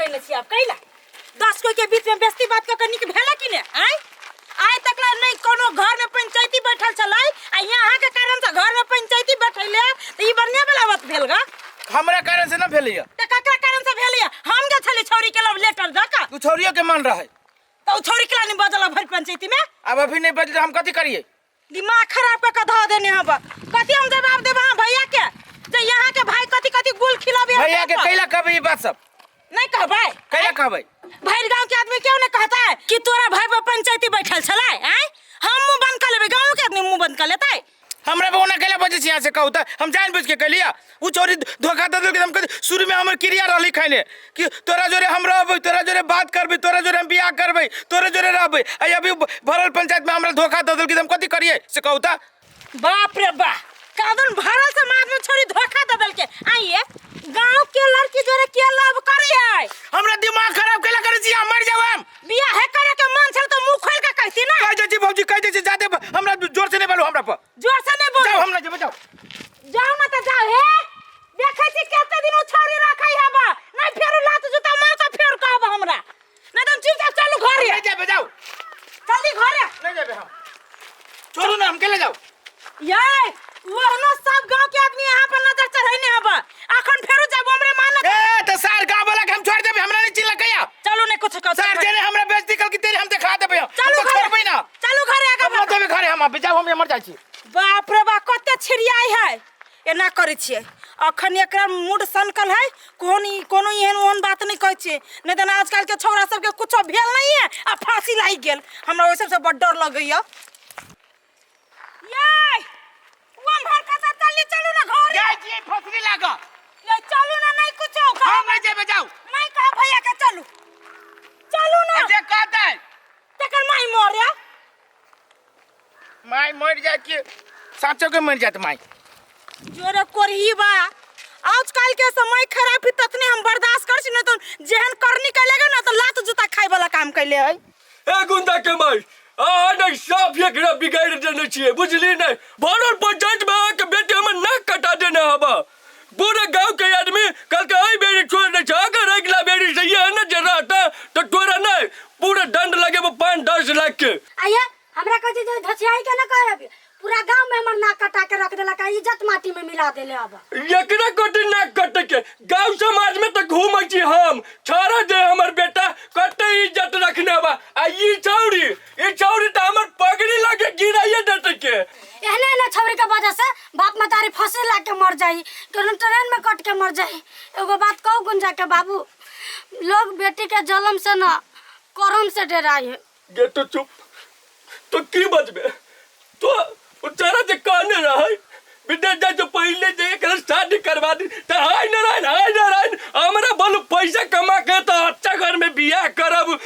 कैले छी आब कैला 10 कोई के बीच में बेइज्जती बात कऽ के नीक भेला कि ने आय आइ तक ला नहीं कोनो घर में पंचायती बैठल छलै आ यहाँ अहाँ के कारण से घर में पंचायती बैठैले तऽ ई बढ़िया वाला बात भेल गा। हमरा कारण से ना भेलैया। तऽ ककरा कारण से भेलैया? हम गेल छली छौरी के लव लेटर दऽ कऽ। तू छौरियो के मन रहे। तऽ उ छौरी केला नहीं बजल भरि पंचायती में? आब अभी नहीं बजल हम कथी करिए? दिमाग खराब कऽ के धऽ देने हब। कथी हम जवाब देब अहाँ भैया के? जे यहाँ के भाई कथी कथी गुल खिलाबे भैया के कैला कहबै ई बात सब? नहीं कहबै। कैला कहबै? भरि गांव के आदमी क्यों नहीं कहता है कि तोरा भाई पर पंचायती बैठल छलै? आँय हम मुंह बंद कर लेबै, गांव के आदमी मुंह बंद कर लेतै। हमरा पे ओना कैला बजै छी यहाँ से कहू तऽ? हम जान बुझ के कहलिया उ चोरी धोखा दे देलकै। हम कहै शुरू में हमर क्रिया रहली खैने कि तोरा जोरे हम रहबै, तोरा जोरे बात करबै, तोरा जोरे हम बियाह करबै, तोरे जोरे रहबै। आ अभी भरल पंचायत में हमरा धोखा दे देलकै तऽ हम कथी करियै से कहू तऽ? बाप रे बा, कादन भरल समाज में छोरी धोखा दे देलकै। आइए गांव के लड़की जोरे के लव करे है? हमरा दिमाग खराब कैला करै छी, हम मर जाब। हम बियाह है करे के मन छल तो मुंह खोल के कहती ना। कह दै छी भौजी, कह दै छी जादे हमरा जोर से नहीं बोलू हमरा पर। जोर से नहीं बोलू। जाओ, हम नहीं जेबै, जाओ। जाओ ना तो जाओ। हे देखै छी कते दिन उ छौरी रखै हबा, नहीं फेर लात जूता मार के फेर कहब हमरा, नहीं तो हम चुपचाप चलू घरे। नहीं जेबै, जाओ। जल्दी घरे। नहीं जेबै हम, छोड़ू ना, हम केले जाओ। ये ओहनो सब गांव के आदमी यहाँ पर नजर चढ़ैने हबा, अखन फेरू जाबो हमरे मान। ए तो सार गांव वाला के हम छोड़ देबै, हमरा नहीं चिल्ला कहिया। चलू नहीं कुछ कह। सार जेने हमरा बेइज्जती कल की तेरे हम देखा देबै। हम चलू तो घरे। छोड़बै ना। चलू घरे आगा। हम न जेबै घरे, हम अभी जाओ, हम मर जाइ छी। बाप रे बाप, कते छिड़ियाई है। एना करै छियै अखन एकरा मूड सनकल है, कोन कोनो एहन ओहन बात नहीं कहै छियै, नहीं तऽ आजकल के छौड़ा सबके कुछो भेल नहीं है आ फांसी लागि गेल। हमरा ओहि सबसे बड़ डर लगैया। ये ओम्हर कतऽ चलली? चलू ना घरे। जाइ छियै फसरी लागऽ। ये चलू ना, नहीं कुछो हम कहब। नहीं जेबै, जाउ। नहीं कहब भैया के, चलू चलू ना। जे कहतै तकर माई मरे। माई मर जाए कि साँचो के मर जात माई। जोरे कोरही बा, आजकल के समय खराब है ततने हम बर्दाश्त कर छी, नहीं तो जेहन करनी कैलेगा ना तो लात जूता खाए वाला काम कैले है। ए गुंडा के माई, आ नहीं साफ एकरा बिगाड़ देने छियै, बुझली नहीं? भरल पंचायत में आके बेटी हमर नाक कटा देने हबा। पूरे गांव के आदमी कल के एहि बेरी छोड़ दे छै, अगर अगिला बेरी से ये ने जे रहता तो तोरा नहीं पूरे दंड लगेबो 5-10 लाख के। आइए हमरा कहै छै जे धसियाई के ना कहब, पूरा गांव में हमर नाक कटा के रख देलक, इज्जत माटी में मिला देले। अब एकरा कटी नाक कटे के गांव समाज में तो घूमै छी हम, छोड़ा दे हमर बेटा कते इज्जत रखने बा। आ ई छौरी, ई छौरी त हमर पगड़ी लगे गिराइए देते के। एहने एहने छौरी के वजह से बाप मतारी फंसी लाग के मर जाई, कोनो ट्रेन में कट के मर जाई। एगो बात कहू गुंजा के बाबू, लोग बेटी के जलम से ना करम से डराई है। गे तो चुप तो की बजबे तो उचारा जे कहने रहे विदेश जाय से पहले जे एकरा शादी करवा दी त हाय नारायण हाय नारायण, हमरा बोलू पैसा कमा के तो अच्छा घर में बियाह करब,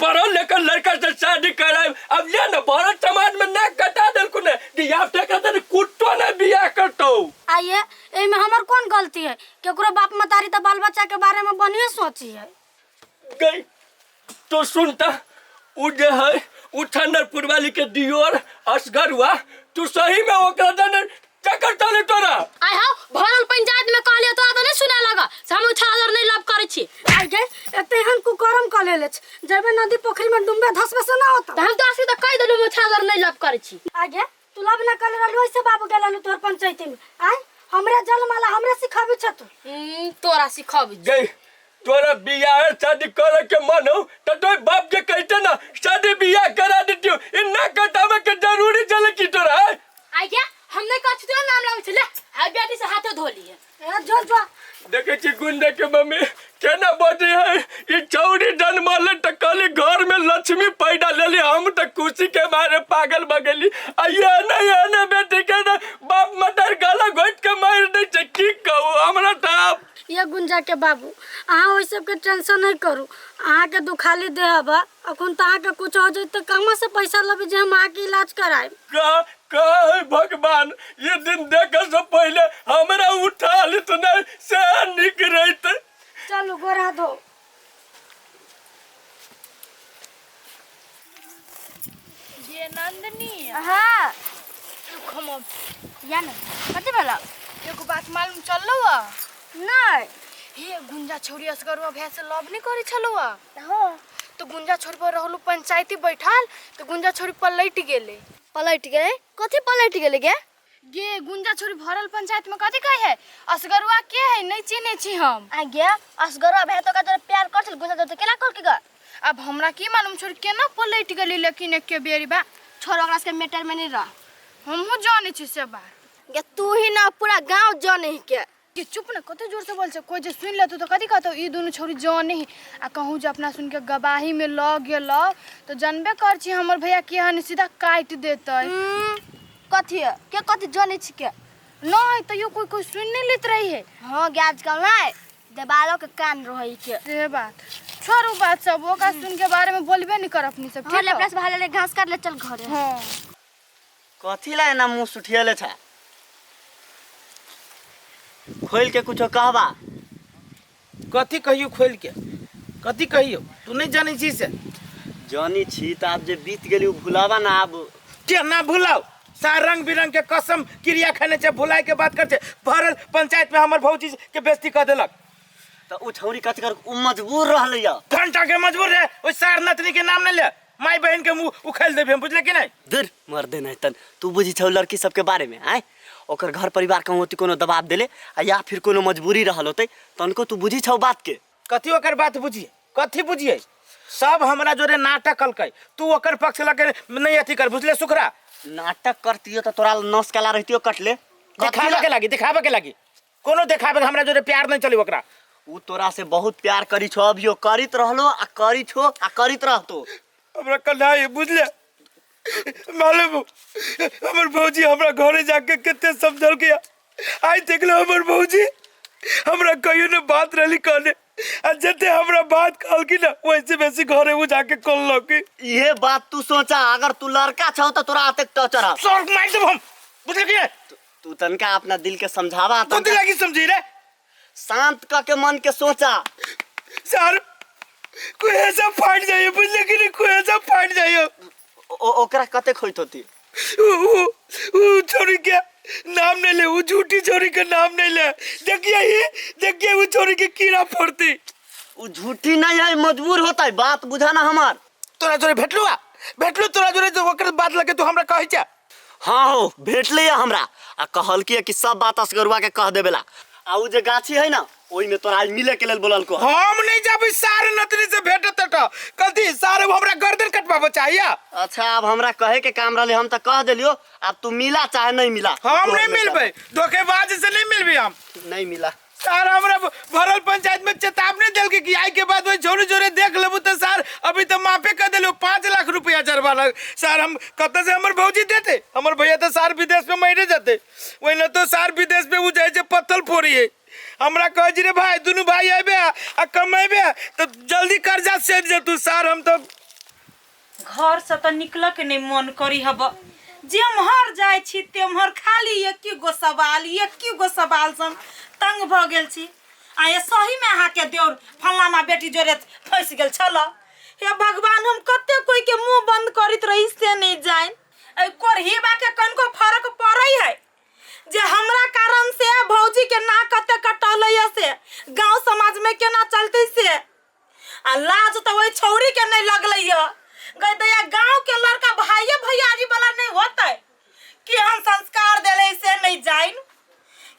पढ़ल लिखल लड़का से शादी कराब। अब ले न भारत समाज में नाक कटा देलकू ने कि यार एकरा से कुत्तो ने बियाह करतौ। आइए एमे हमर कौन गलती है? केकरो बाप मतारी त बाल बच्चा के बारे में बढ़िया सोची है। गई तो सुनता उ जे है उ ठंडरपुर वाली के दियोर असगर हुआ, तू सही में ओकरा दने चक्कर चले तोरा। आय हाउ भरल पंचायत में कहलिए तोरा तो नहीं सुना लगा से हम उछालर नहीं लव करै छी। आइ गे एते एहन कुकर्म क लेले छ, जेबे नदी पोखरी में डूबे धसबे से ना होता। त हम तो आसी त कहि देलु हम उछालर नहीं लव करै छी। आइ गे तू लव ना कले रहलु ऐसे बाबू गेलनु तोर पंचायती में। आइ हमरे जलमाला हमरे सिखाबी छ तू। तोरा सिखाबी गई तोरा बियाह शादी करे के मन हो त तोर बाप के कहते ना शादी बियाह करा देतियो, इ ना कटावे के जरूरी चले की तोरा? आइ गे हम नहीं कहत तोरा नाम लाबै छले, आ बेटी से हाथे धो लिए। ए जो जो देखे छी गुंडे के मम्मी केना बजे है, ई चौरी जन्मले त कहली घर में लक्ष्मी पैदा लेली, हम त खुशी के मारे पागल भ गेली। आ ये नहीं ये नहीं बेटी के ना बाप मटर गला घोट के मार दे छै, की कहू हमरा त आब। ये गुंजा के बाबू अहाँ ओहि सबके टेंशन नहीं करू, अहाँ के दुखाली देह बा, अखन त अहाँ के कुछ हो जाए त कहाँ से पैसा लेबै जे हम अहाँ के इलाज कराएब? का का है भगवान, ये दिन देखे से पहले हमरा उठा लित नहीं से निक रहते। चलू गोरा दो। ये नंदनी। हाँ। खमो। या ना कथी भेल? एगो बात मालूम चललो बा? नहीं। हे गुंजा छोरी असगरुआ भैया से लव नहीं करी छलुआ। हाँ। तो गुंजा छोरी पर रहलू पंचायती बैठल तो गुंजा छोरी पलट गेले। पलट गए? कथी पलट गेले गे? गे गुंजा छोरी भरल पंचायत में कथी कहे है असगरुआ के है नहीं चिन्हे छी हम। आ गे असगरुआ भैया तो का तोरा प्यार कर छल गुंजा तो केना कर के ग? अब हमरा की मालूम छोरी केना पलट गेली, लेकिन एक बेरी बा छोड़ ओकरा से मैटर में नहीं रह। हमहू जाने छी से बात। गे तू ही ना पूरा गांव जाने ही के। के चुप न कते जोर से बोल छे, कोई जे सुन लेतो तो कथी कहतो ई दुनु छोरी जाने ही। आ कहूँ जे अपना सुन के गवाही में ल गेल तो जानबे कर छी हमर भैया के हन सीधा काट देतै। कथी है के कथी जाने छी के? नहीं तैयो कोई कोई सुन नहीं लेत रही है। हां गे आजकल ना देवालों के कान रही के। से बात छोड़ू बात सब ओका सुन के बारे में बोलबे नहीं कर अपनी सब। हां ले अपना से भाले ले घास काट ले चल घरे। हां कथी ला एना मुंह सुठियले छा? खोल के कुछो कहबा? कथी कहियो खोल के? कथी कहियो? तू नहीं जानी छी से? जानी छी त आब जे बीत गेली उ भुलावा ना। आब केना भुलाओ? सार रंग बिरंग के कसम क्रिया खाने छे, भुलाए के बात कर छे। भरल पंचायत में हमर भौजी के बेइज्जती कर देलक। त उ छौरी कथी कर उ मजबूर रहलै या। घंटा के मजबूर रहे, ओइ सार नतनी के नाम नहीं ले माई बहन के मुंह उखैल देबे हम, बुझले कि नहीं? दूर मर दे नहीं तन तू बुझी छौ लड़की सबके बारे में। आय ओकर घर परिवार कहूँ होती कोनो दबाव देले आ या फिर कोनो मजबूरी रहल होते तनको तू बुझी छौ बात के। कथी ओकर बात बुझिए? कथी बुझिए? सब हमरा जोरे नाटक कलकै, तू ओकर पक्ष लके नहीं अथी कर, बुझले सुखरा? नाटक करतियो त तोरा नस कला रहतियो कटले। दिखावे के लागी, दिखावे के लागी कोनो देखावे के हमरा जोरे प्यार नहीं चली ओकरा। उ तोरा से बहुत प्यार करी छो, अभियो करित रहलो आ करी छो आ करित रहतो। हमरा कन्हाई बुझले मालूम हमर भौजी हमरा घरे जाके कते समझल के आई देखलो हमर भौजी हमरा कहियो न बात रहली कहने आ जते हमरा बात कहल की ना वैसे वैसे घरे उ जाके कहलक। इहे बात तू सोचा अगर तू लड़का छौ त तोरा अतेक टॉर्चर ह। सर मार देब हम, बुझल कि? तू तनका अपना दिल के समझावा, तू दिल की समझी रे? शांत क के मन के सोचा। सर कोई ऐसा फाट जाइए, बुझले कि नहीं? कोई ऐसा फाट जाइए। ओकरा कतेक होइत होती? उ छोरी के नाम नहीं ले, उ झूठी छोरी के नाम नहीं ले। देखिए ये, देखिए वो छोरी के कीड़ा पड़ती। उ झूठी नहीं है, मजबूर होता है। बात बुझाना हमार। तोरा जोरे भेटलू आ? भेटलू तोरा जोरे जो ओकर बात लगे तू हमरा कहै छे? हाँ हो भेटले हमरा आ कहल कि सब बात असगरुआ के कह देबेला। आ उ जे गाछी है ना ओई में तोरा आज मिले के लेल बोलल को। हम नहीं जाबे सारे नतरी से भेटत त कथी सारे हमरा गर्दन कटवाबो चाहिए। अच्छा अब हमरा कहे के काम रहले हम त कह देलियो, अब तू मिला चाहे नहीं मिला। हम नहीं मिलबे, धोखेबाज से नहीं मिलबे हम। नहीं मिला सार हमरा भरल पंचायत में चेतावनी देल के कि आई के बाद वही जोरे जोरे देख लेबू त सार अभी त माफे कर देलू 5 लाख रुपया जुर्माना। सार हम कत से हमर भौजी देते? हमर भैया त सार विदेश में मरे जाते, वही न तो सार विदेश में उ जाय छै पत्थर फोड़ी है। हमरा कहे जी रे भाई दुनू भाई आबे आ कमेबे त जल्दी कर्जा सेट जतू। सार हम तो घर से त निकल के नहीं मन करी हब, जेम्हर जाय छी तेम्हर खाली एक गो सवाल एक गो सवाल सन तंग भ गेल छी। आ ये सही में अहाँ के देवर फलाना बेटी जोरे फंस गेल छल। हे भगवान हम कते कोई के मुंह बंद करित रही से नहीं जान। ए कोरहीबा के कनको फर्क पड़ै है जे हमरा कारण से भौजी के नाक कते कटल है से गांव समाज में केना चलते से। आ लाज तो वही छौरी के नहीं लगलै है गई दया गांव के लड़का भाइये भैयारी वाला नहीं होता है कि हम संस्कार देले से नहीं जाइन।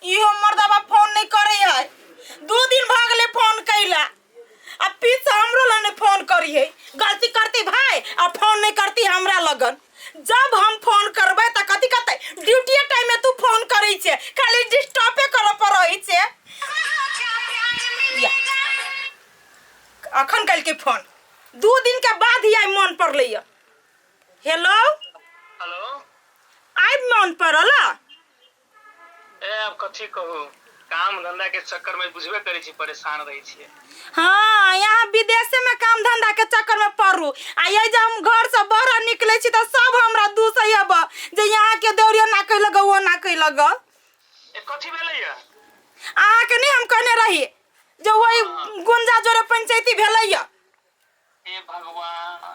इहो मर्दबा फोन नहीं करे है, 2 दिन भ गेले फोन कैला आ पीछे हमरो लने फोन करी है। गलती करती भाई आ फोन नहीं करती हमरा लगन। जब हम फोन करबै त कथी कहतै ड्यूटी टाइम में तू फोन करै छे, खाली डिस्टर्बे कर पड़ै छे। अखन कल के फोन 2 दिन के बाद ही आई मन पड़लै। हेलो हेलो आई मन पड़ल? ए अब कथी कहू, काम धंधा के चक्कर में बुझबे करै छी, परेशान रहै छी। हाँ यहाँ विदेशे में काम धंधा के चक्कर में पड़ू आ ये जब हम घर से बाहर निकले छी त सब हमरा दूसै हब जे यहाँ के दौड़ियो ना कहि लग वो ना कहि लग। ए कथी भेलै या? अहाँ के नहीं हम कहने रही जे वही गुंजा जोरे पंचायती भेलै या। ए भगवान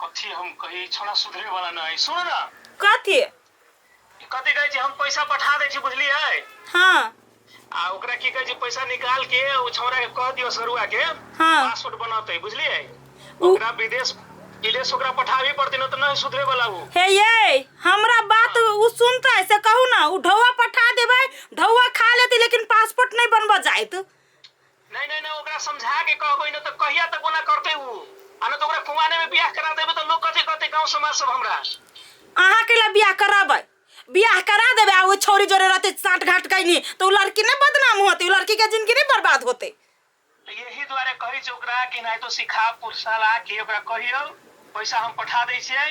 कथी हम कही, छोड़ा सुधरे वाला नहीं। सुन ना कथी कथी कहै छी, हम पैसा पठा दै छी बुझलियै? हाँ आ ओकरा की कहै छै पैसा निकाल के ओ छौड़ा के कह दियौ सरुआ के। हाँ। पासपोर्ट बनौतै, बुझलियै? ओकरा विदेश विदेश ओकरा पठाबी पड़तै, न तऽ नहीं सुधरे वाला उ। हे ये हमरा बात उ सुनतै से कहू ना, उ ढौआ पठा देबै, ढौआ खा लेतै, लेकिन पासपोर्ट नहीं बनबऽ जाइत। नहीं नहीं नहीं, ओकरा समझा के कहबै न तऽ कहिया तक ओना करतै उ, आ न तऽ ओकरा कुंवारे में बियाह करा देबै तऽ लोग कथी कहतै गांव समाज सब हमरा। अहाँ के ला बियाह कराबै, बियाह करा देबै आ ओ छौरी जोरे रहतै साँठ घाट कैनी तऽ उ लड़की नहीं बदनाम होतै, उ लड़की के जिंदगी नहीं बर्बाद होतै। तऽ यही दुआरे कहै छै ओकरा कि नहीं तो सिखा पुरसा के ओकरा कहियौ पैसा हम पठा दै छियै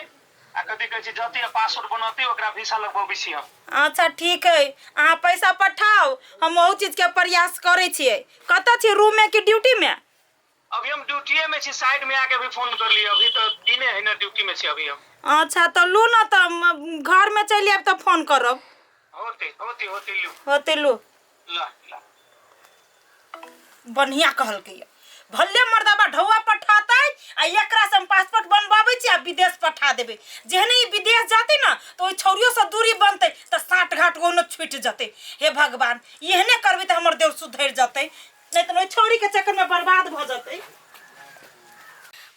आ कथी कहै छै जते पासपोर्ट बनतै ओकरा वीसा लगबबै छी हम। अच्छा ठीक है, अहाँ पैसा पठाउ, हम ओहू चीजके प्रयास करै छियै। कतऽ छी, रूममे कि ड्यूटीमे? अभी हम ड्यूटीए में छी, साइड में आके अभी फोन कर लिए, अभी तो दिने है ना, ड्यूटी में छी अभी हम। अच्छा तऽ लू ने, तऽ घरमे चलि आयब तऽ फोन करब। होते होते होते लू। होते लू। ला ला। बढ़िया कहलकै, भले मर्दाबा ढौआ पठातै आ एकरा से हम पासपोर्ट बनबाबै छी आ विदेश पठा देबै। जेहने ई विदेश जातै ने तऽ ओहि छौड़ियोसँ दूरी बनतै तऽ साँठ घाट ओहनो छूटि जतै। हे भगवान, एहने करबै तऽ हमर देव सुधरि जतै, नहीं तऽ ओहि छौड़ीके चक्करमे बर्बाद भऽ जतै।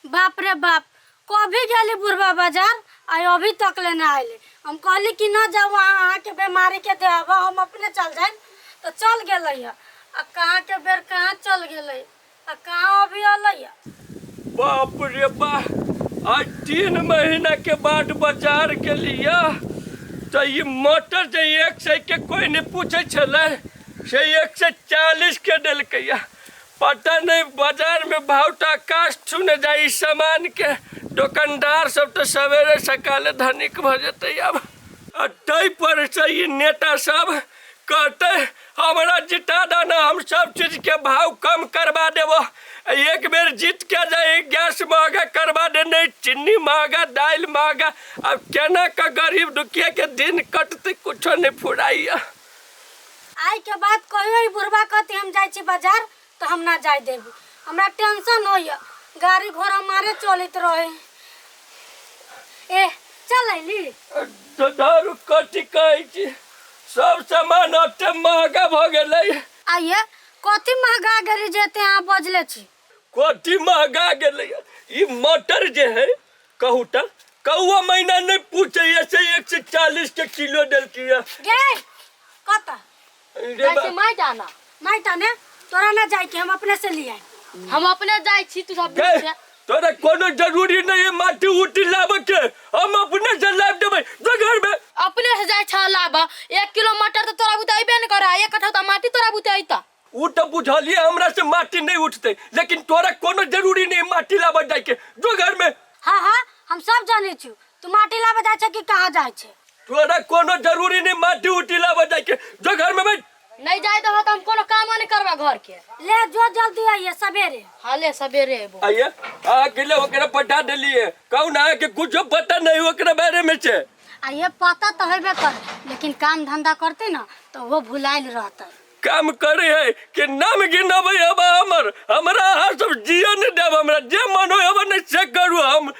बाप रे बाप, कभी गेली बुढ़वा बाजार आ अभी तक ले ना आयले। हम कहली कि ना जाओ, अहाँके बीमारी के देहब, हम अपने चल जाए, तो चल गेलै है। आ कहाँ के बेर कहाँ चल गेलै आ कहाँ अभी अलै है। बाप रे बा, आज 3 महीना के बाद बाजार के लिए तो ये मटर जे 100 के कोई नहीं पूछे छलै से 140 के देलकै। पता नहीं बाजार में भाव तो आकाश छूने जाए सामान के, दुकानदार सब तो सवेरे सकाले धनिक भ जतै। अब आ ताहि पर से ई नेता सब कहते हमरा जिता देना, हम सब चीज के भाव कम करवा देबो। एक बेर जीत के जाए गैस महंगा करवा दे, नहीं चीनी महंगा, दालि महंगा, अब केना का गरीब दुखिया के दिन कटते कुछो नहीं फुराइया। आइ के बाद कहियो ई बुढ़वा कहती हम जाइ छी बाजार तो हम ना जाय देब, हमरा टेंशन होइया, गाड़ी घोड़ा मारे चलत रहे। ए चल अइली। दारू कथी कहै छी, सब सामान ओते महंगा भ गेलै। आइए कथी महंगा गेलै जे एते अहाँ बजले छी? कथी महंगा गेलै? ई मटर जे है कहू तऽ कौआ महीना नहीं पूछे, ऐसे 140 के किलो देलकै। गे कतऽ रे बा- माटि आना। माटि आने तोरा ना जाय के, हम अपने से लिए आएब। हम अपने जाय छी, तू सब गे, बुझ। तोरा कोनो जरूरी नहीं है माटी उटी लाबे के, हम अपने से लाब देबै जो घर में। अपने से जाय छ लाब, 1 किलो मटर तो तोरा बुते अइबे न करे, एक कट्ठा तो माटी तोरा बुते अइता। उ तो बुझलिए हमरा से माटी नहीं उठते, लेकिन तोरा कोनो जरूरी नहीं माटी लाबे जाय के, जो घर में। हाँ हाँ हम सब जाने छु, तू माटी लाबे जाय छ कि कहाँ जाय छ? तोरा कोनो जरूरी नहीं माटी उटी लाबे जाय के, जो घर में बैठ। नहीं जाय दहो तो हम कोनो काम नहीं करबा घर के। ले जो जल्दी आइए सवेरे। हाँ ले सवेरे अबो। आइए आ गेले ओकरा पठा देलिए, कहू ना के कुछो पता नहीं ओकरा बारे में छे। आइए पता तो हेबे कर, लेकिन काम धंधा करते ना तो वो भुलाइल रहता। काम करे है कि नाम गिनबै अब हमर, हमरा अहाँ सब जियो नहीं देब, हमरा जे मन हो अब नहीं से करू, हम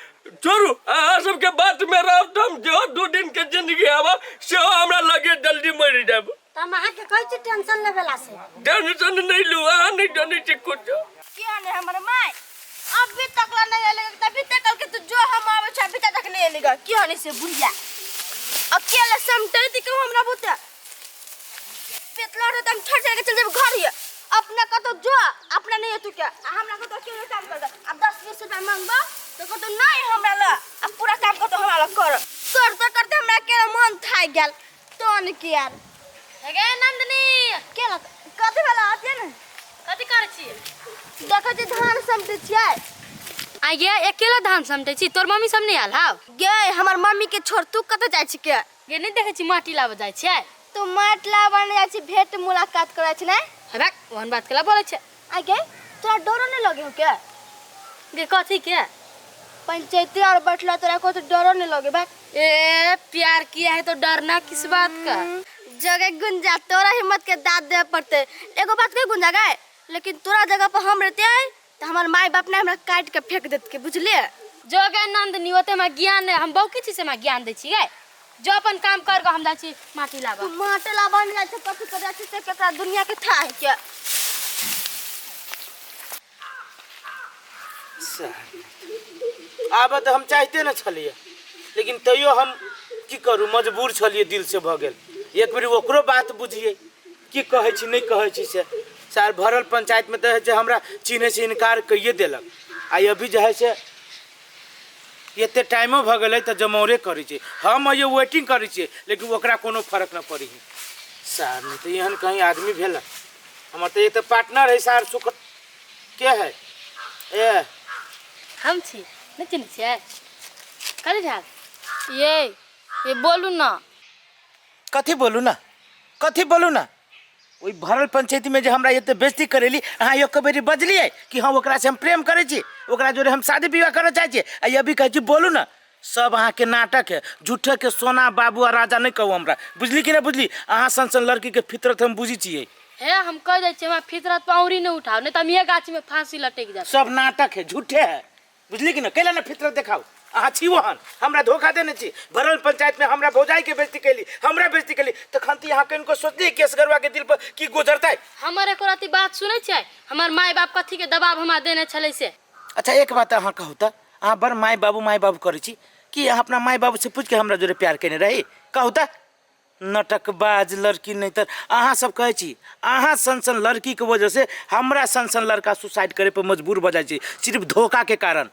छोड़ू अहाँ सबके बात में रहब तो हम जो 2 दिन के जिंदगी आब से हमरा लगे जल्दी मरि जाब। तो हम अहाँ के कहै छी टेंशन लेबेला से। टेंशन नहीं लू, अहाँ नहीं जानै छी कुछो। किया नहीं हमर my अभी तक ला नहीं आएगा, तभी तक के तू जो हम आवे छ अभी तक नहीं आएगा। किया नहीं से बुढ़िया अकेले समटै दी कहू हमरा बुते पेटला रे तम छोड़ के चल जेब घर हिया। अपना कतो जो अपना नहीं तू क्या आ हमरा कतो अकेले काम कर दे। अब 10-20 रुपया मांगबो तो कतो नहीं हमरा ला, अब पूरा काम कतो हमरा ला कर करते करते हमरा अकेले मन थाक गेल। तो न की यार। हे नंदनी के ला कथि भेला आते ने? कथि करै छी? देखै छी धान समटै छियै। आगे अकेला धान समटै छी, तोर मम्मी सब नहीं आयल हाव? गे हमर मम्मी के छोड़ तू कतऽ जाइ छी के? गे नहीं देखै छी माटी लाबऽ जाइ छियै। तू माटी लाबऽ नहि जाइ छी, भेंट मुलाकात करै छी ने? हे ओहन बात केला बोलै छै। आगे तोरा डरो नहीं लगे हो के? गे कथी के? पंचायती और बैठला तोरा को तो डरो नहीं लगे बा? ए प्यार किया है तो डरना किस बात का? जगह गुंजा तोरा हिम्मत के दाद दे पड़ते। एगो बात कह गुंजा गए, लेकिन तोरा जगह पर हम रहते हैं तो हमार माई बाप ने हमरा काट के फेंक देत के, बुझलिए? जगह नंदनी ओते में ज्ञान है, हम बहुत किछु से में ज्ञान दै छी गए। जो अपन काम कर हम जाइ छी माटी लाबऽ। तू माटे लाबऽ नहि जाइ छै, कथी कर जाइ छै से केकरा दुनिया के था है के। आब तऽ हम चाहते न छलियै, लेकिन तैयो हम की करू, मजबूर छलियै, दिल से भऽ गेल। एक बेर ओकरो बात बुझियै, की कहै छी नहि कहै छी से। सार भरल पंचायतमे तऽ जे हमरा चिन्है से इनकार कैये देलक। आ अभी जे है से एते टाइमो भऽ गेलै तऽ जमौरे करै छै। हम अइयो वेटिंग करै छियै, लेकिन ओकरा कोनो फर्क नहि पड़ै है। सार नहि तऽ एहन कहीं आदमी भेल? हमर तऽ एक तऽ पार्टनर है सार सुख के है ए। हम छी, नहि चिन्है छियै? कथी भेल ये? ये बोलू ना। कथी बोलू ना? कथी बोलू ना? ओहि भरल पंचायतीमे जे हमरा एते बेइज्जती करेली, अहाँ एक बेरी बजलियै कि हँ ओकरासँ हम प्रेम करै छी, ओकरा जोरे हम शादी विवाह करऽ चाहै छी? आ अभी कहै छी बोलू ना। सब अहाँके नाटक है, झूठे के सोना बाबू आ राजा नहि कहू हमरा, बुझली कि नहि बुझली? अहाँ सन सन लड़कीके फितरत हम बुझै छियै। हे, हम कह दै छियै, हमरा फितरत पर औरी नहि उठाउ, नहि तऽ हम इहे गाछीमे फाँसी लटकि जायब। सब नाटक है, झूठे है, बुझली कि नहि? कैला ने फितरत देखाउ? अहाँ छी ओहन, हमरा धोखा देने छी, भरल पंचायतमे हमरा भौजाइके बेइज्जती कैली, हमरा बेइज्जती कैली। तखन तऽ अहाँ कनिको सोचलियै केसगरुआ के दिल पर की गुजरतै? हमर एको रत्ती बात सुनै छियै? हमर माय बाप कथीके दबाव हमरा देने छलै से। अच्छा एक बात अहाँ कहू तऽ, अहाँ बड़ माय बाबू माय बाबू करै छी, कि अहाँ अपना माय बाबूसँ पूछिके हमरा जोरे प्यार केने रही? कहू तऽ। नटकबाज लड़की। नहि तऽ अहाँ सब कहै छी, अहाँ सन सन लड़कीके वजहसँ हमरा सन सन लड़का सुसाइड करै पर मजबूर भऽ जाइ छै, सिर्फ धोखाके कारण।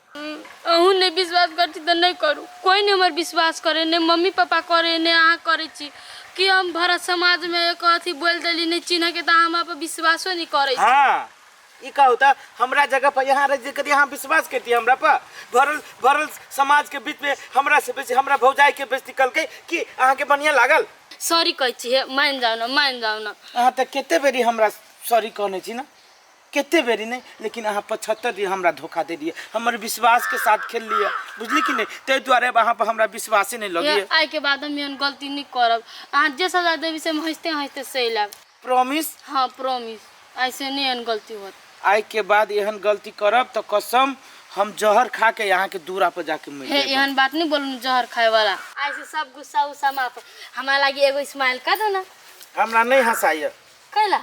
अहूँ नहि विश्वास करै छी तऽ नहि करू। कोइ नहि हमर विश्वास करे, नहि मम्मी पापा करे, नहि अहाँ करै छी। कि हम भरत समाजमे एक अथी बोलि देली नहि चिन्हके, तऽ अहाँ हमरा पर विश्वासो नहि करै छी। हाँ, ई कहू तऽ, हमरा जगह पर यहाँ रहि कदी अहाँ विश्वास करती हमरा पर? भरल भरल समाज के बीच में हमरा से बेसी हमरा भौजाई के बेइज्जती कलकै, कि अहाँके बढ़िया लागल? सॉरी कहै छी, हे मानि जाउ ने, मानि जाउ ने। अहाँ तऽ कते बेरी हमरा सॉरी कहने छी ने, कते बेरी नहि, लेकिन अहाँ 75 दिन हमरा धोखा दे दिए, हमर विश्वास के साथ खेल लिए, बुझली कि नहि? ताहि दुआरे अब अहाँ पर हमरा विश्वासे नहि लगैए। आइ के बाद हम एहन गलती नहि करब। अहाँ जे सजा देबी से हम हँसिते हँसिते सहि लेब। प्रॉमिस? हाँ प्रॉमिस, ऐसे नहीं एहन गलती होत। आइ के बाद एहन गलती करब तऽ कसम हम जहर खा के यहाँ के दूरा पर जाके मर हे, एहन बात नहीं बोलू जहर खाए वाला। ऐसे सब गुस्सा उस्सा माफ। हमरा लागी एगो स्माइल कर दो ना। हमरा नहीं हंसाइए। कैला?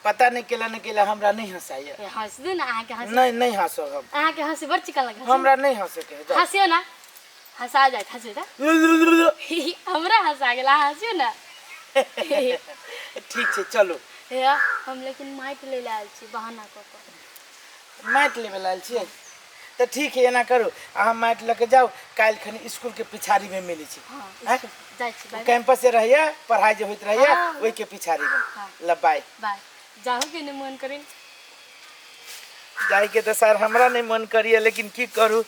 पता नहीं केला नहीं केला, हमरा नहीं हंसाइए। हे, हंस दो ना। अहाँ के हंसी नहीं, नहीं हंसो हम। अहाँ के हंसी बड़ चिकन लगे। हमरा नहीं हंसे के है, जाओ। हंसियो ना, हंसा जाए। हंसियो ना, हमरा हंसा गेल। अहाँ हंसियो ना। ठीक छै, चलू। हे, हम लेकिन माटि लै लए आयल छी बहाना कऽ कऽ। माटि लेबे लए आयल छियै तऽ ठीक है, एना करू, अहाँ माटि लऽ के जाउ, काल्हि खनी स्कूल के पिछाड़ी में मिलै छी। हाँ, आँय? जाइ छी, बाय। कैंपस जे रहैया, पढ़ाई जे होइत रहैया, हाँ। ओहि के पिछाड़ी में। हाँ। ल बाय। बाय। जाहू के नहि मन करी। जाइके तऽ सर हमरा नहि मन करिए, लेकिन की करू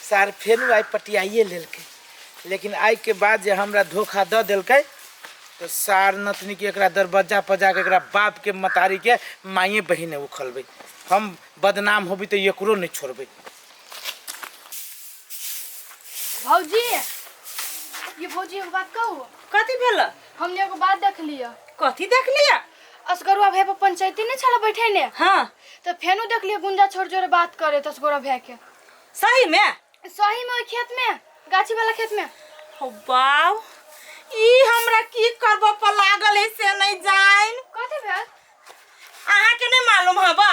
सर, फेर आइ पटियाइए लेलकै। लेकिन आइके बाद जे हमरा धोखा दऽ देलकै तऽ सार नतनी के एकरा दरवाजा पर जाके एकरा बाप के मतारी के माइए बहिने उखलबै। हम बदनाम होबी तऽ एकरो नहि छोड़बै। भौजी, ये भौजी, एगो बात कहू? कथी भेल? हमने एगो बात देख लिया। कथी देख लिया? असगरुआ भैया पर पंचायती नहीं छला बैठे ने? हाँ। तो फेनु देख लिया गुंजा छोड़ जोरे बात करे तो असगरुआ भैया के। सही में? सही में, ओहि खेत में, गाछी वाला खेत में। हो बाव, ई हमरा की करबो पर लागल है से नहीं जान। कथी भेल? अहाँ के नहीं मालूम हबा,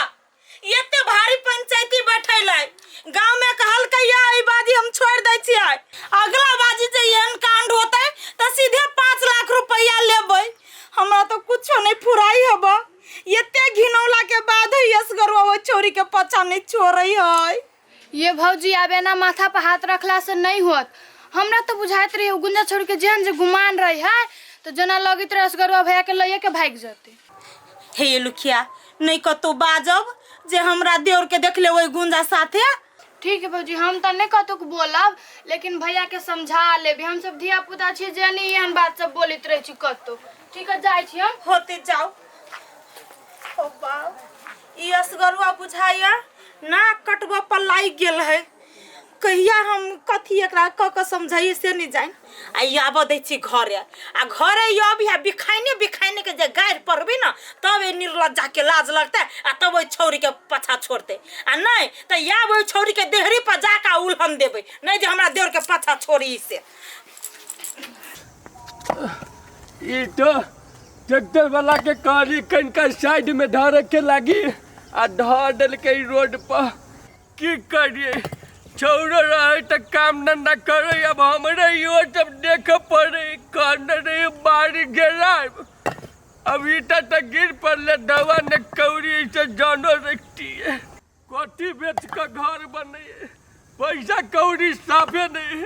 एते भारी पंचायती बैठेलै गांव में, कहलकै या ई बाजी हम छोड़ दै छियै, अगला बाजी जे एहन कांड होतै तऽ सीधे 5 लाख रुपया लेबै। हमरा तो कुछो नहीं फुराई हबा, एते घिनौला के बाद है असगरवा ओहि छौरी के पछा नहीं छोड़ै है। ये भौजी, आब एना माथा पर हाथ रखला से नहीं होत। हमरा तो बुझाइत रही गुंजा छोड़ के जेहन जे गुमान रही है, तो जेना लगैत रहे असगरुआ भैया के लइए के भागि जेतै। हे लुखिया, नहीं कतौ बाजब जे हमरा देवर के देखले ओहि गुंजा साथे। ठीक है भौजी, हम तऽ नहि कतौ बोलब, लेकिन भैया के समझा लेबी। हम सब धिया पुता छी जे नहीं एहन बात सब बोलैत रहै छी कतौ। ठीक है, जाइ छी हम। होते जाओ। ओ बाप, ई असगरुआ बुझाइया नाक कटबऽ पर लागि गेल है। कहिया हम कथी एकरा कऽ कऽ समझाइए से नहि जानि। आ ई आबऽ दै छी घरे, आ घरे ई अभी आ बिखाइने बिखाइने के जे गारि पड़बै ने, तब ई निर्लज्जा के लाज लगतै आ तब ओहि छौरी के पाछा छोड़तै, आ नहि तऽ आब ओहि छौरी के देहरी पर जाकऽ उलहन देबै, नहि जे हमरा देवर के पाछा छोड़ी से। ई तो ट्रैक्टर वाला के कहली कनिका साइड में धरे के लागी आ धर देलकै रोड पर। की करिए, छौड़ो रहे तऽ काम धंधा करे, अब हमरे इहो सब देखे पड़े। कहने रही बाड़ी गेलाब, अब ईटा तऽ गिर पड़ले, दवा ने कौड़ी से जानो रखती है। कथी बेच के घर बने, पैसा कौड़ी साफे नहीं।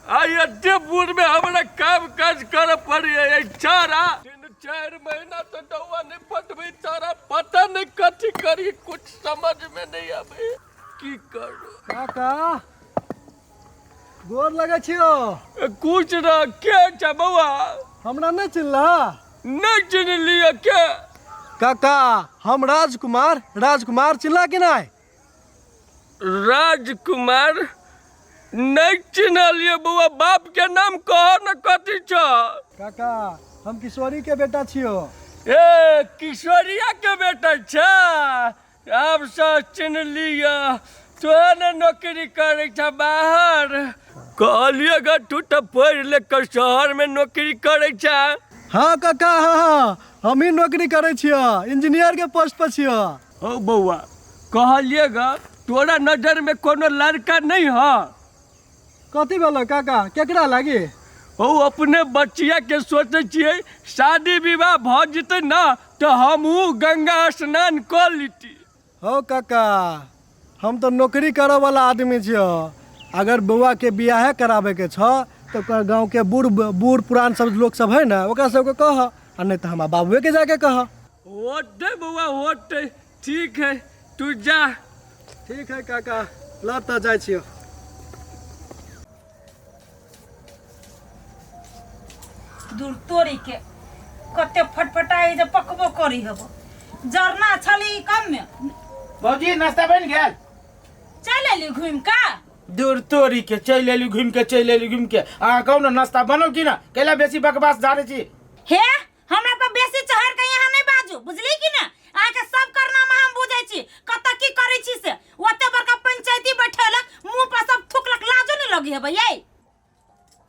आई एते बूढ़ में हमरा काम काज करे पड़े। चारा 3-4 महीना तो दवा नहीं पटबे, चारा पता नहीं कथी करी, कुछ समझ में नहीं आवे की करू। काका गोर लगे छियो। कुछ ना के छ बौआ? हमरा नहीं चिल्ला? नहीं चिन्हलिए के? काका हम राजकुमार, राजकुमार चिल्ला कि नहीं? राजकुमार नहीं चिन्हलिए बौआ, बाप के नाम कह न कथी छ? काका हम किशोरी के बेटा छियो। ए किशोरिया के बेटा छ? आब से चिन्हलिए, तोहे ने नौकरी करे छ बाहर। कहलिए ग तू तो पढ़ लिख कर शहर में नौकरी करे छ। हाँ काका हाँ हाँ, हम ही नौकरी करे छियो, इंजीनियर के पोस्ट पर छियो। ओ बौआ कहलिए ग तोरा नजर में कोनो लड़का नहीं है? कथी भेलो काका, केकरा लागी? ओ अपने बच्चिया के सोचे छियै शादी विवाह भ जेतै ना तो हमहूँ गंगा स्नान कऽ लीती। हो काका हम तो नौकरी करे वाला आदमी छियो, अगर बौआ के बियाहे कराबे के छ तो ओकर गाँव के बूढ़ बूढ़ पुरान सब लोग सब है ना, ओकरा सबके कह, आ नहीं तो हमारा बाबुए के जाके कह। होते बौआ होते, ठीक है तू जा। ठीक है काका, ल त जाइ छियो। दूर तोरी के कते फटफटाई जे पकबो करी हबो, जरना छली कम में। भौजी नाश्ता बन गेल? चल एली घूम का। दूर तोरी के चल एली घूम के, चल एली घूम के। अहाँ कहू ना नाश्ता बनल कि ना? कैला बेसी बकवास झाड़े छी? हे हमरा पर बेसी चढ़ के यहाँ नहीं बाजू, बुझली कि ना? अहाँ के सब करनामा हम बुझै छी, कत की करै छी से। ओते बड़का पंचायती बैठेलक, मुंह पर सब थुकलक, लाजो नहीं लगी हेबै यै।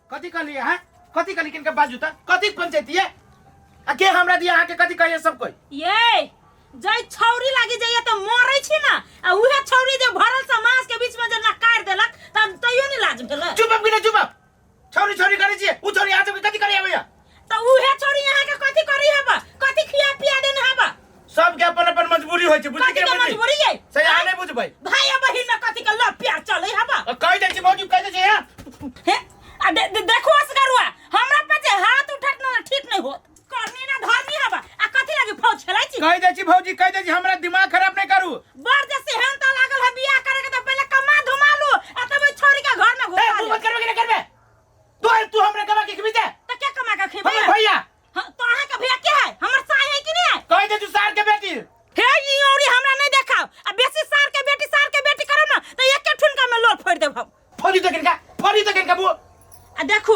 कथी कहली अहाँ? कथी कहली किनका बाजू त? कथी पंचायती है? आ के हमरा दिया अहाँ के कथी कहिए सब कोई? ये जै छौरी लागी जाइए त मरै छी ना, आ उहे छौरी जे भरल समाज के बीच में जे नकार देलक त तैयो नहीं लाज भेलै। चुप अब कि ना चुप अब? छौरी छौरी करै छी, उ छौरी अहाँ सबके कथी करै आबैया? त उहे छौरी अहाँ के कथी करै हेबा? कथी खिया पिया देने हेबा? सबके अपन अपन मजबूरी होइ छै, बुझली कथी कि के बुझली? मजबूरी यै? से अहाँ नहीं बुझबै। भाई आ बहिन में कथी के लव प्यार चलै हेबा? कहि दै छी भौजी, कहि दै छी यहाँ। हे आ देखो असगरुआ हमरा पर जे हाथ उठत न ठीक नहीं होत, करनी ना धरनी हेबा। आ कथी लागी फौज खेलै छी? कहि दै छी भौजी, कहि दै छी हमरा दिमाग खराब नहीं करू। बड़ जे सेहनता लागल है बियाह करे के त पहिले कमा धुमा लू आ तब ओइ छौरी के घर में घुसा ए, तू मत करबे कि नहीं करबे? तू तू हमरा कमा के खिबी दे। त के कमा के खिबे? हमर भैया। हां तो अहाँ के भैया के है? हमर साय है कि नहीं है? कहि दे तू सार के बेटी। हे ई औरी हमरा नहीं देखाओ, आ बेसी सार के बेटी सार के बेटी करब ना त एके ठुनका में लोल फोड़ देब हम। फोड़ी तो किनका, फोड़ी तो किनका बुआ। आ देखो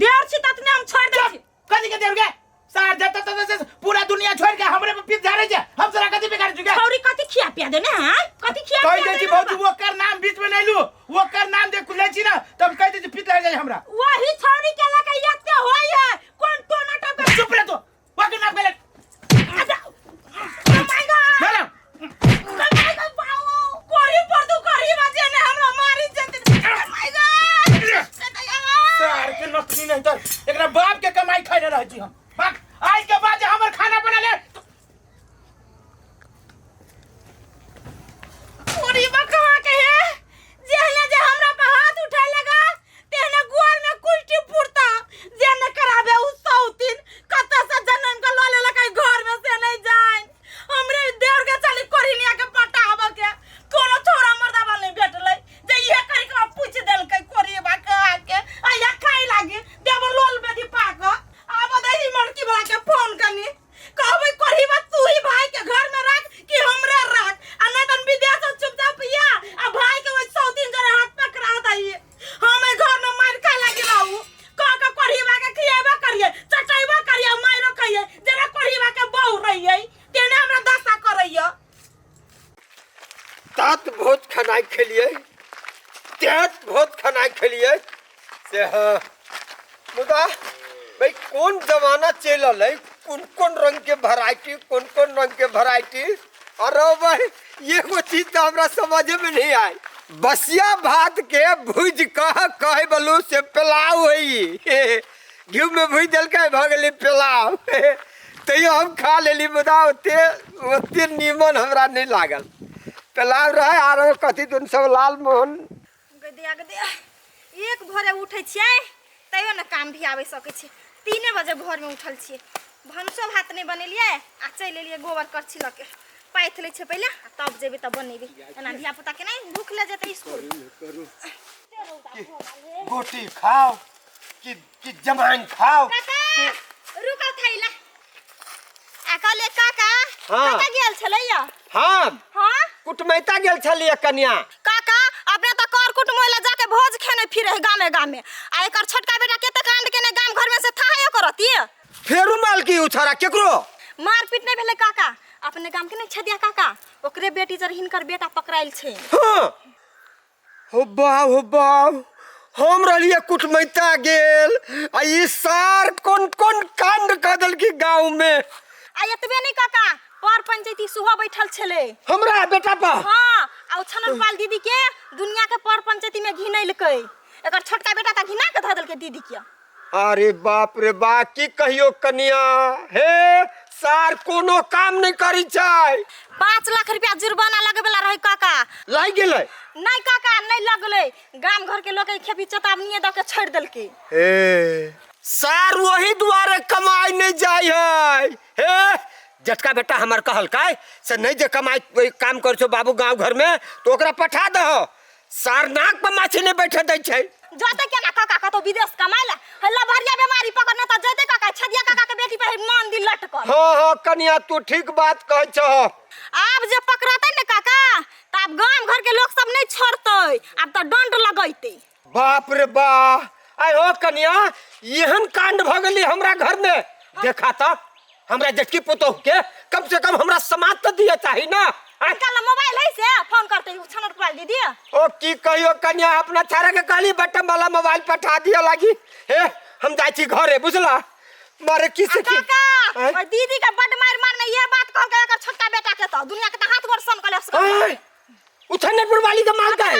देर छी ततने हम छोड़ दै छी। कथी के देर गे? सार जत तत पूरा दुनिया छोड़ के हमरे पर पीठ झाड़े छै, हम सारा कथी बेकार चुके? छौरी कथी खिया पिया देने है? कथी खिया कहि पिया दै छी देने भौजी हबा? ओकर नाम बीच में नहीं लू, ओकर नाम जे लै छी ना तब कहि दै छी पीठ लागि जाइ हमरा। वही छौरी के लके एते होय है, कोन टोना टप। चुप रह तू, ओकर नाम के ले। ओ my God, ना ना my God बाऊ कोरी पर तू करी बाजे ने हमरा मारी जेते। ओ my God सार के नथनी नहीं तर एकरा बाप के कमाई खाइ रहै छी हम। बाक आज के बाद जे हमर खाना बना ले। कोरी बकवा के है जेहने जे हमरा पर हाथ उठा लगा तेहने गोर में कुल्टी पुरता, जे न कराबे उ सौतीन कत से जनम के ल लेलक घर में से नहीं जान। हमरे देवर के चली कोरिनिया के पटाब के कोनो छोरा मर्दाबा नहीं भेटलै जे इहे करी के पूछ देलकै कोरी बकवा के आया खाइ लागी देवर लोल बेदी पाक। आब दही मड़की वाला के फोन कनी कहबै कोरीबा तू ही भाई के घर में राख कि हमरे राख, आ नहीं तन विदेश से चुपचाप या आ भाई के ओइ सौतीन जरे हाथ पकड़ा दही। हम एहि घर में मार खाइ लागी रहू, कह के कोरीबा के खिएबा करिए, चटैबा करिए, मारो खाइए, जेना कोरीबा के बहू रहिए तेने हमरा दशा करैया। तात बहुत खाना खेलिए, तात बहुत खाना खेलिए से। हाँ मुदा भाई कोन जमाना चलि रहल है, कोन कोन रंग के वेराइटी, कोन कोन रंग के वेराइटी। अरे भाई एगो चीज तो हमरा समझे में नहीं आए, बसिया भात के भूज कह कहे बलू से पुलाव होई, घी में भूज देलकै भऽ गेलै पुलाव। तैयो हम खा लेली, मुदा ओते ओते नीमन हमरा नहीं लागल। पुलाव रहे आरो कथी दुन सब लाल मोहन। गदिया गदिया एक भोरे उठै छियै तैयो ने काम भी आबै सकै छै। 3 बजे भोरमे उठल छियै, भनसो भात नहि बनेलियै आ चलि एलियै गोबर करछी लऽ के। पाथि लै छियै पहिले आ तब जेबै तब बनेबै, एना धिया पुता के नहि भूख ले जेतै स्कूल। गोटी खाओ कि जमाइन खाओ। काका रुकल थैला आ कहले काका। हाँ। कतऽ गेल छलैया? हम हाँ कुटमैता गेल छलियै कनिया। काका अपने तऽ कर कुटुम लए जाके भोज खेने फिरे है गामे गामे, आ एकर छोटका बेटा कते कांड केने गाम घर में से थाहे करती। फेरू मालकी उछारा केकरो मारपीट नहीं भेलै काका, अपने गाम के नहीं छदिया काका, ओकरे बेटी जर हिनकर बेटा पकड़ायल छै। हाँ हो बाप हो बाप, हम रहलियै कुटमैता गेल आ ई सार कोन कोन कांड कऽ देलकी गाँव में। आ एतबे नहीं काका, पर पंचायती सुबह बैठल छलै हमरा बेटा पर। हाँ आ ओ छनन पाल दीदी के दुनिया के पर पंचायती में घिनैलकै, एकर छोटका बेटा तऽ घिना के धऽ देलकै दीदी के। अरे बाप रे बा, की कहियो कनिया, हे सार कोनो काम नहीं करी छै। 5 लाख रुपया जुर्माना लगबेला रहे काका। लागि गेलै? नहीं काका नहीं लगलै, गाम घर के लोग खेपी चेतावनी दऽ के छोड़ि देलकै। हे सार वही दुआरे कमाई नहीं जाय है। हे जटका बेटा हमर कहलकै से नहीं जे कमाई काम कर छौ बाबू गाँव घर में तो ओकरा पठा दहो, सार नाक पर माछी नहीं बैठे दै छै। जते केना काका कतौ विदेश कमाय ला, हल्ला भरिया बीमारी पकड़ने त जते काका छदिया काका के बेटी पर मान दिल लटकल। हाँ हाँ कनिया तू ठीक बात कहै छह। आब जे पकड़तै ने काका त आब गाम घर के लोग सब नहीं छोड़तै, आब त दंड लगैतै। बाप रे बा, आय हो कनिया एहन कांड भ गेली हमरा घर में। देखा त हमरा जेठकी पुतोह के कम से कम हमरा समाज त दिए चाही ना। कल मोबाइल है से फोन करते छनर पाल दीदी। ओ की कहियो कन्या, अपना छाड़ा के कहली बटन वाला मोबाइल पठा दिया लागी। हे हम जाइ छी घरे बुझला, मारे की से की काका ओय दीदी के बड मार मारने ये बात कहल के एकर छोटका बेटा के त दुनिया के त हाथ गोड़ सन कले। उठने वाली के मार दे,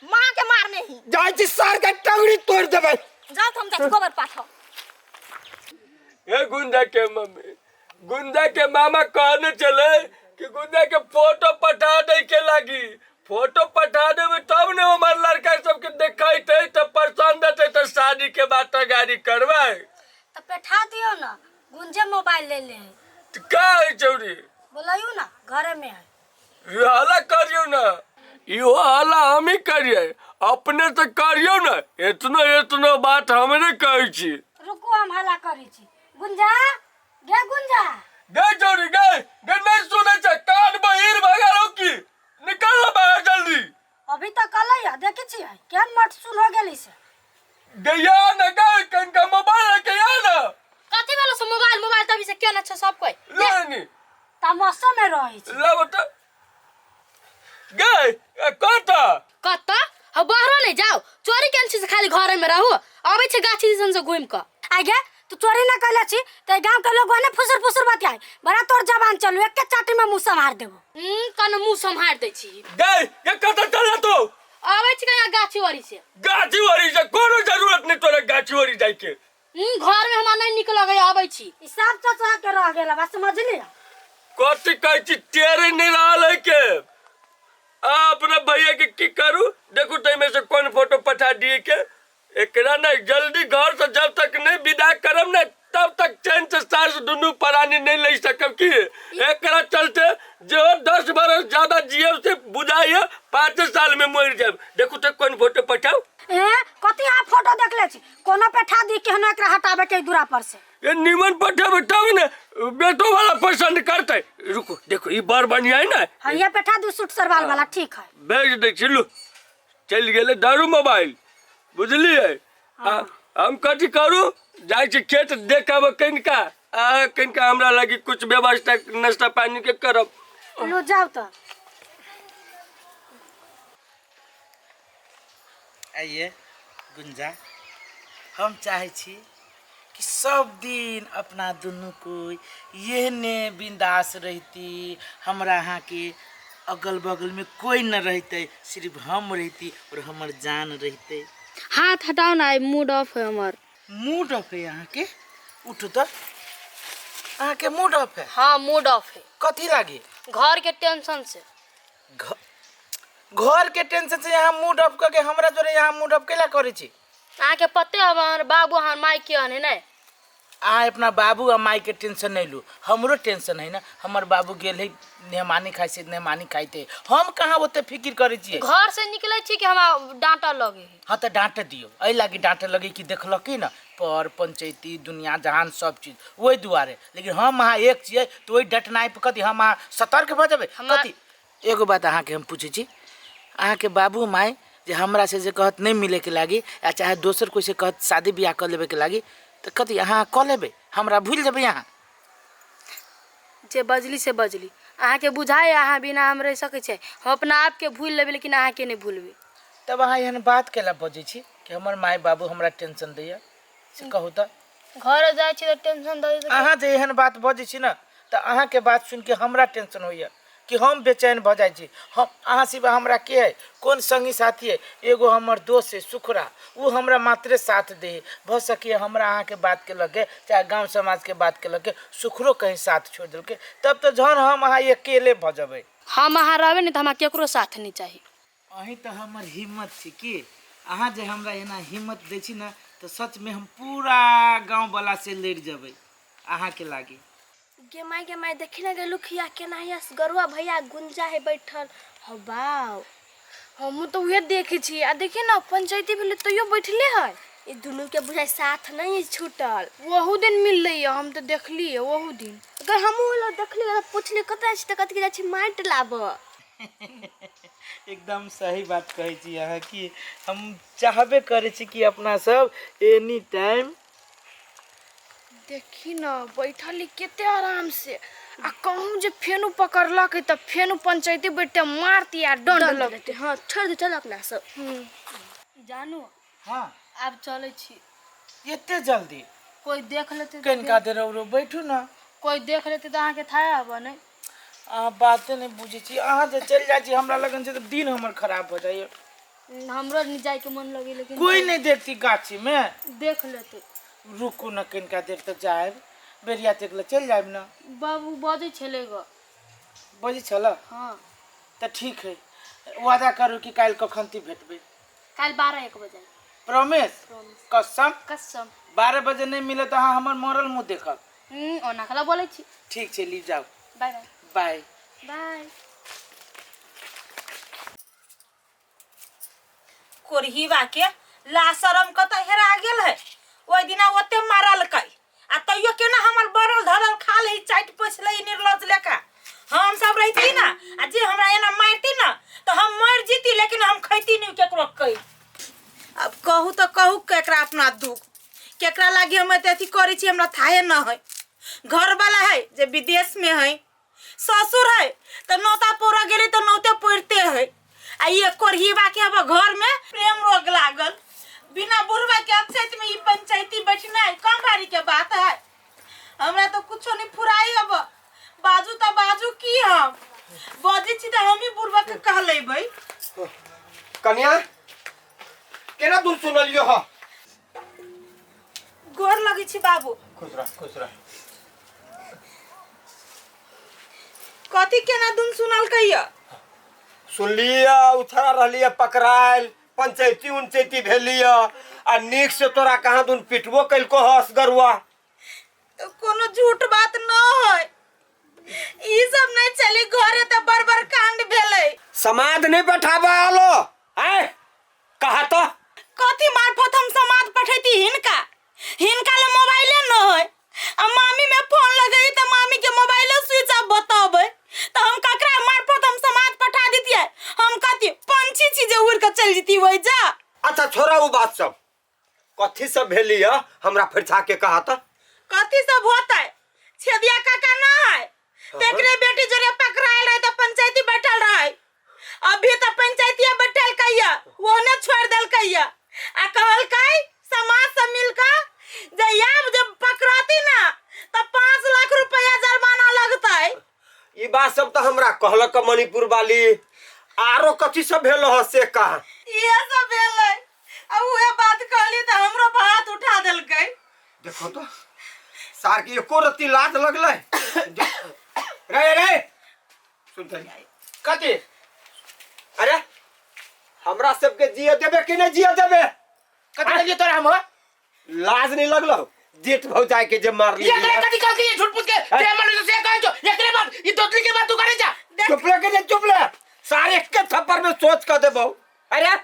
मां के मारने ही जाइ छी सार के टंगड़ी तोड़ देबै। जाओ हम जाइ गोबर पाठो। हे गुंजा के मम्मी, गुंजा के मामा कहने चले कि गुंजा के फोटो पठा दे के लागी, फोटो पठा देबे तब ने हमार लड़का सबके देखाइते तब पसंद हेतै त शादी के बाद तैयारी करबै। त पठा दियो ना, गुंजे मोबाइल ले ले। त का है चौरी? बोलायू ना घरे में है। हल्ला करियो ना, इहो हल्ला हम ही करिए, अपने से करियो ना, इतना इतना बात हमरे कहै छी। रुकू हम हल्ला करै छी। गुंजा गे गुंजा गे चौरी गे गे, नहीं सुनै छै कान बहिर भऽ गेलौ की, निकल ना बाहर जल्दी। अभी तक कलै है देखै छियै केहन मटसुन हो गेलै से। गे या ना गे, कनका मोबाइल लेके या ना। कथी भेलो से मोबाइल मोबाइल तभी से केना छै सब कोई ले नी तमसो में रहै छै। ले बता गे कत कत हम बाहरो नहीं जाओ, चोरी केन छी से खाली घरे में रहू, अबै छै गाछी दिसन से घुमि क। आ गे तू चोरी ना कैले छी त गांव के लोग ने फुसुर फुसुर बतियाई, बड़ा तोर जबान चलू एके चाटी में मुंह सम्हार देबो। कने मुंह सम्हार दै छी। गे गे कत चल तू? अबै छै कहाँ गाछी वरी से। गाछी वरी से कोनो जरूरत नहीं तोरा गाछी वरी जाय के। घर में हमरा नहीं निक लगै, अबै छी। ई सब चचा के रह गेल बा समझली। कथी कहै छी तेरे नहीं रहल है के। आ अपना भैया के की करू, देखू तै में से कोन फोटो पठा दिए के। एकरा नहीं जल्दी घर से जब तक नहीं विदा करब ना तब तक चैन से सास दुनू प्राणी नहीं ले सकब की। एकरा चलते जो 10 बरस ज्यादा जियब से बुझाइए 5 साल में मर जाब। देखू तो कोन फोटो पठाओ। ए कथी आप फोटो देखले छी, कोनो पठा दी केहनो एकरा हटाबे के दूरा पर से। ए निमन पठाबे तब ने बेटो वाला पसंद करते। रुको देखो ई बड़ बढ़िया है ना। हां ये पठा दू सूट सरवाल वाला ठीक है। भेज दे छी लू, चल गेले दारू मोबाइल बुझलिए। हम कथी करू, जाइ छी खेत देखब कनिका, आ कनिका हमरा लागी कुछ व्यवस्था नाश्ता पानी के करब। लो जाओ तो। आइए गुंजा, हम चाहे छी कि सब दिन अपना दुनू कोई एहने बिंदास रहती, हमरा अहाँके अगल बगल में कोई न रहते, सिर्फ हम रहती और हमर जान रहते। हाथ हटाओ ना, मूड ऑफ है हमर। मूड ऑफ है अहाँके? उठू तऽ, अहाँके मूड ऑफ है? हाँ, मूड ऑफ है। कथी लागी? घर के टेंशन से। घर के टेंशन से यहाँ मूड ऑफ करके हमरा जोरे यहाँ मूड ऑफ केला करै छी? अहाँके पते है हमर बाबू हमर माय के हन नहीं? अहाँ अपना बाबू आ माय के टेंशन नहीं लू, हमरो टेंशन है ना। हमर बाबू गेल है नेहमानी खाइ से, नेहमानी खाइते हम कहाँ ओते फिक्र करै छियै। घर से निकलै छी कि हमरा डांटऽ लगे है। हाँ तऽ डांट दियौ, एहि लागी डांटे लगे कि देखलक ना पर पंचैती दुनिया जहान सब चीज, ओहि दुआरे। लेकिन हम अहाँ एक छियै तऽ ओहि डटनाइ पर कथी हम अहाँ सतर्क भऽ जेबै कथी? एगो बात अहाँके हम पूछै छी, अहाँके बाबू माय जे हमरा से जे कहत नहीं मिले के लागी, या चाहे दोसर कोई से कहत शादी बियाह कर लेबे के लागी, तो कथी अहाँ कऽ लेबै? हमरा भूल जेबै अहाँ? जे बजली से बजली, अहाँके बुझाइ अहाँ बिना हम रहि सकै छियै? हम अपना आपके भूल लेबै लेकिन अहाँके नहि भूलबै। तब अहाँ एहन बात केला बजै छी कि हमर माय बाबू हमरा टेंशन दैया, से कहू तऽ? घर जाइ छी तऽ टेंशन दऽ दैत। अहाँ जे एहन बात बजै छी ने तऽ अहाँके बात सुनिके हमरा टेंशन होइए कि हम बेचैन भऽ जाइ छी। हम अहाँ सिवा हमरा के है, कोन संगी साथी है? एगो हमर दोस्त है सुखरा, ओ हमरा मात्रे साथ दे है। भऽ सकैए हमरा अहाँके बातके लऽ के चाहे गाँव समाजके बातके लऽ के सुखरो कहीं साथ छोड़ि देलकै, तब तऽ जहन हम अहाँ अकेले भऽ जेबै। हम अहाँ रहबै ने तऽ हमरा केकरो साथ नहि चाही। अहीं तऽ हमर हिम्मत छी की, अहाँ जे हमरा एना हिम्मत दै छी ने तऽ सचमे हम पूरा गाँववला से लड़ि जेबै अहाँके लागी। गे माय, गे माय, देखी ना गे लुखिया, केना हिया गरुआ भैया गुंजा है बैठल। हो बाव, हमहूँ तऽ उहे देखै छी। आ देखी ना पंचायती भेलै तैयो बैठले है। ई दुनू के बुझाइ साथ नहीं छूटल। ओहू दिन मिललै है, हम तऽ देखलियै ओहू दिन। अगर हमहूँ लोग देखलियै तऽ पुछलियै कतऽ जाइ छी, तऽ कथी जाइ छी माटि लाबऽ। एकदम सही बात कहै छी अहाँ, कि हम चाहबे करै छी कि अपना सब एनी टाइम। देखी न बैठल ही कते आराम से, आ कहूँ जे फेनु पकड़लक तऽ फेनु पंचायती बैठते मारती आ दंड लगते। हाँ छोड़ दे, चल अपना सब। जानू। हाँ। आब चलै छी। एते जल्दी? कोई देख लेते। कनिका देर औरो बैठू ना। कोई देख लेते तऽ अहाँके थाह आबऽ नहि। अहाँ बाते नहि बुझै छी, अहाँ जे चलि जाइ छी हमरा लगन से तऽ दिन हमर खराब भऽ जाइए। हमरो नहि जाइके मन लगे लेकिन कोई नहीं देखती गाछी में। देख लेते। रुकू न कनिका देर तऽ जायब, बेरिया तक ले चलि जायब ना। बाबू बजै छलै ग। बजै छल? हाँ। तऽ ठीक है, वादा करू कि काल्हि कखन ती भेटबै? काल्हि 12-1 बजे। प्रॉमिस? कसम? कसम। 12 बजे नहीं मिले तऽ अहाँ हमर मरल मुँह देखब। ओना कला बोलै छी। ठीक छै, ली जाउ। Bye bye. By. By. कोरहीवा के लाशरम कतऽ हेरा गेल है? ओहि दिना ओते मारलकै आ तैयो केना हमर बरल धरल खा ले, चाटि पोछि ले निर्लज लेखा। हम सब रहिती ना आ जे हमरा एना मारती ना तऽ हम मरि जीती, लेकिन हम खैती नहीं केकरो कहि। अब कहू तऽ कहू केकरा अपना दुख, केकरा लागी हम एते अथी करै छी, हमरा थाहे न है। घरवाला है जे विदेश में है, ससुर है तऽ नौता पौरा गेलै तऽ नौते पड़ते है, आ ये कोरहीबा के अब घर में प्रेम रोग लागल। बिना बुढ़वा के अपसैत में ई पंचायती बैठनाइ कम भारी के बात है। हमरा तो कुछो नहीं फुराई, अब बाजू तऽ बाजू की, हम बजै छी तऽ हमही बुढ़वा के कह लेबै। कन्या केना दूर सुनलियो ह? गोर लगै छी बाबू। खुश रह, खुश रह। कथी केना दुन सुनल कहिया? सुनलिया उछड़ा रहलिया पकड़ायल पंचायती उंचैती भेलिया आ नीक से तोरा कहाँ दुन पिटबो कैलको हस गरुआ। तो कोनो झूठ बात न है, ई सब नहीं चली घरे तो बड़ बड़ कांड भेलै। समाद नहीं बैठाबा आलो आय कहा तो कथी मार्फत हम समाद पठैती हिनका? हिनका ले मोबाइले न है, आ मामी में फोन लगई त मामी के मोबाइले स्विच ऑफ बतबै, त हम ककरा मार्फत हम समाद पठा दितियै? हम कथी पंछी छी जे उड़ के चल जती वही जा? अच्छा छोड़ा वो बात सब, कथी सब भेली है हमरा फरिछा के कहा तो? कथी सब होतै, छेदिया काका न है तेकरे बेटी जोरे पकड़ायल रहे त पंचायती बैठल रहे, अभी त पंचायतिया बैठल कहिया ओने छोड़ देल कहिया, आ कहलकै समाज से मिलकर जे आब जे सब तऽ हमरा कहलक मणिपुर वाली आरो कथी सब भेल ह से कहा। इहे सब भेलै आ उहे बात कहली तऽ हमरो पर हाथ उठा देलकै। देखो तो सार के एको रत्ती लाज लगलै। रे रे सुन तनी। कथी? अरे हमरा सबके जिए देबे कि नहीं जिए देबे? कथी देलियै तोरा हम? लाज नहीं लगलो जेठ भौजाई के जे मारली। एकरे कथी कहलकै ये झूठ मूठ के? जे मारली से कहै छौ एकरे बात ई दोतली के बात तू करै जा। चुप ले के नहीं चुप ले सारे एक थप्पड़ में सोच कर देबो। अरे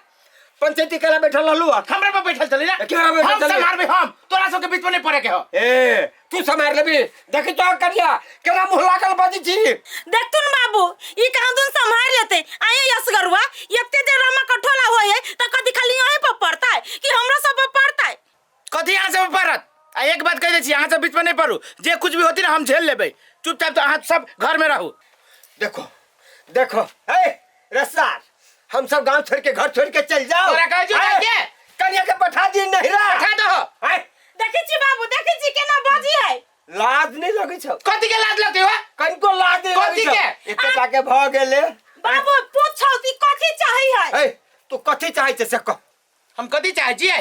पंचायती केला बैठल रहलू हँ? हमरा पर बैठल छलै ना। केकरा बैठल हम छलै? सम्हारबै हम तोरा सबके बीच में नहीं पड़े के हो। ए तू सम्हार लेबी? देखी तो करिया केना मुँह लागल बजै छी। देखतुन बाबू ई कहाँ दुन सम्हार लेते आये यसगरुआ एते जे रामा कठोला होय है त कथी खाली यहीं पर पड़ता है कि हमरा सब पर पड़ता है? कथी यहाँ सब पड़त? आ एक बात कह दै छी अहाँ सब बीच में नहीं पड़ू, जे कुछ भी होती ना हम झेल लेबै, चुपचाप तो अहाँ सब घर में रहू। देखो देखो ए रसार हम सब गांव छोड़ के घर छोड़ के चल जाओ। तोरा कहै छौ ए, जाके? कनिया के पठा दी नहिरा। पठा दहो। ए, देखै छी बाबू देखै छी केना बजी है। लाज नहीं लगै छौ? कथी के लाज लगतै हो? कनिको लाज नहीं लगै कथी छौ? के? एते टा के भ गेलै। बाबू पूछौ कि कथी चाही है? ए तू कथी चाहै छै से कह। हम कथी चाहै छियै?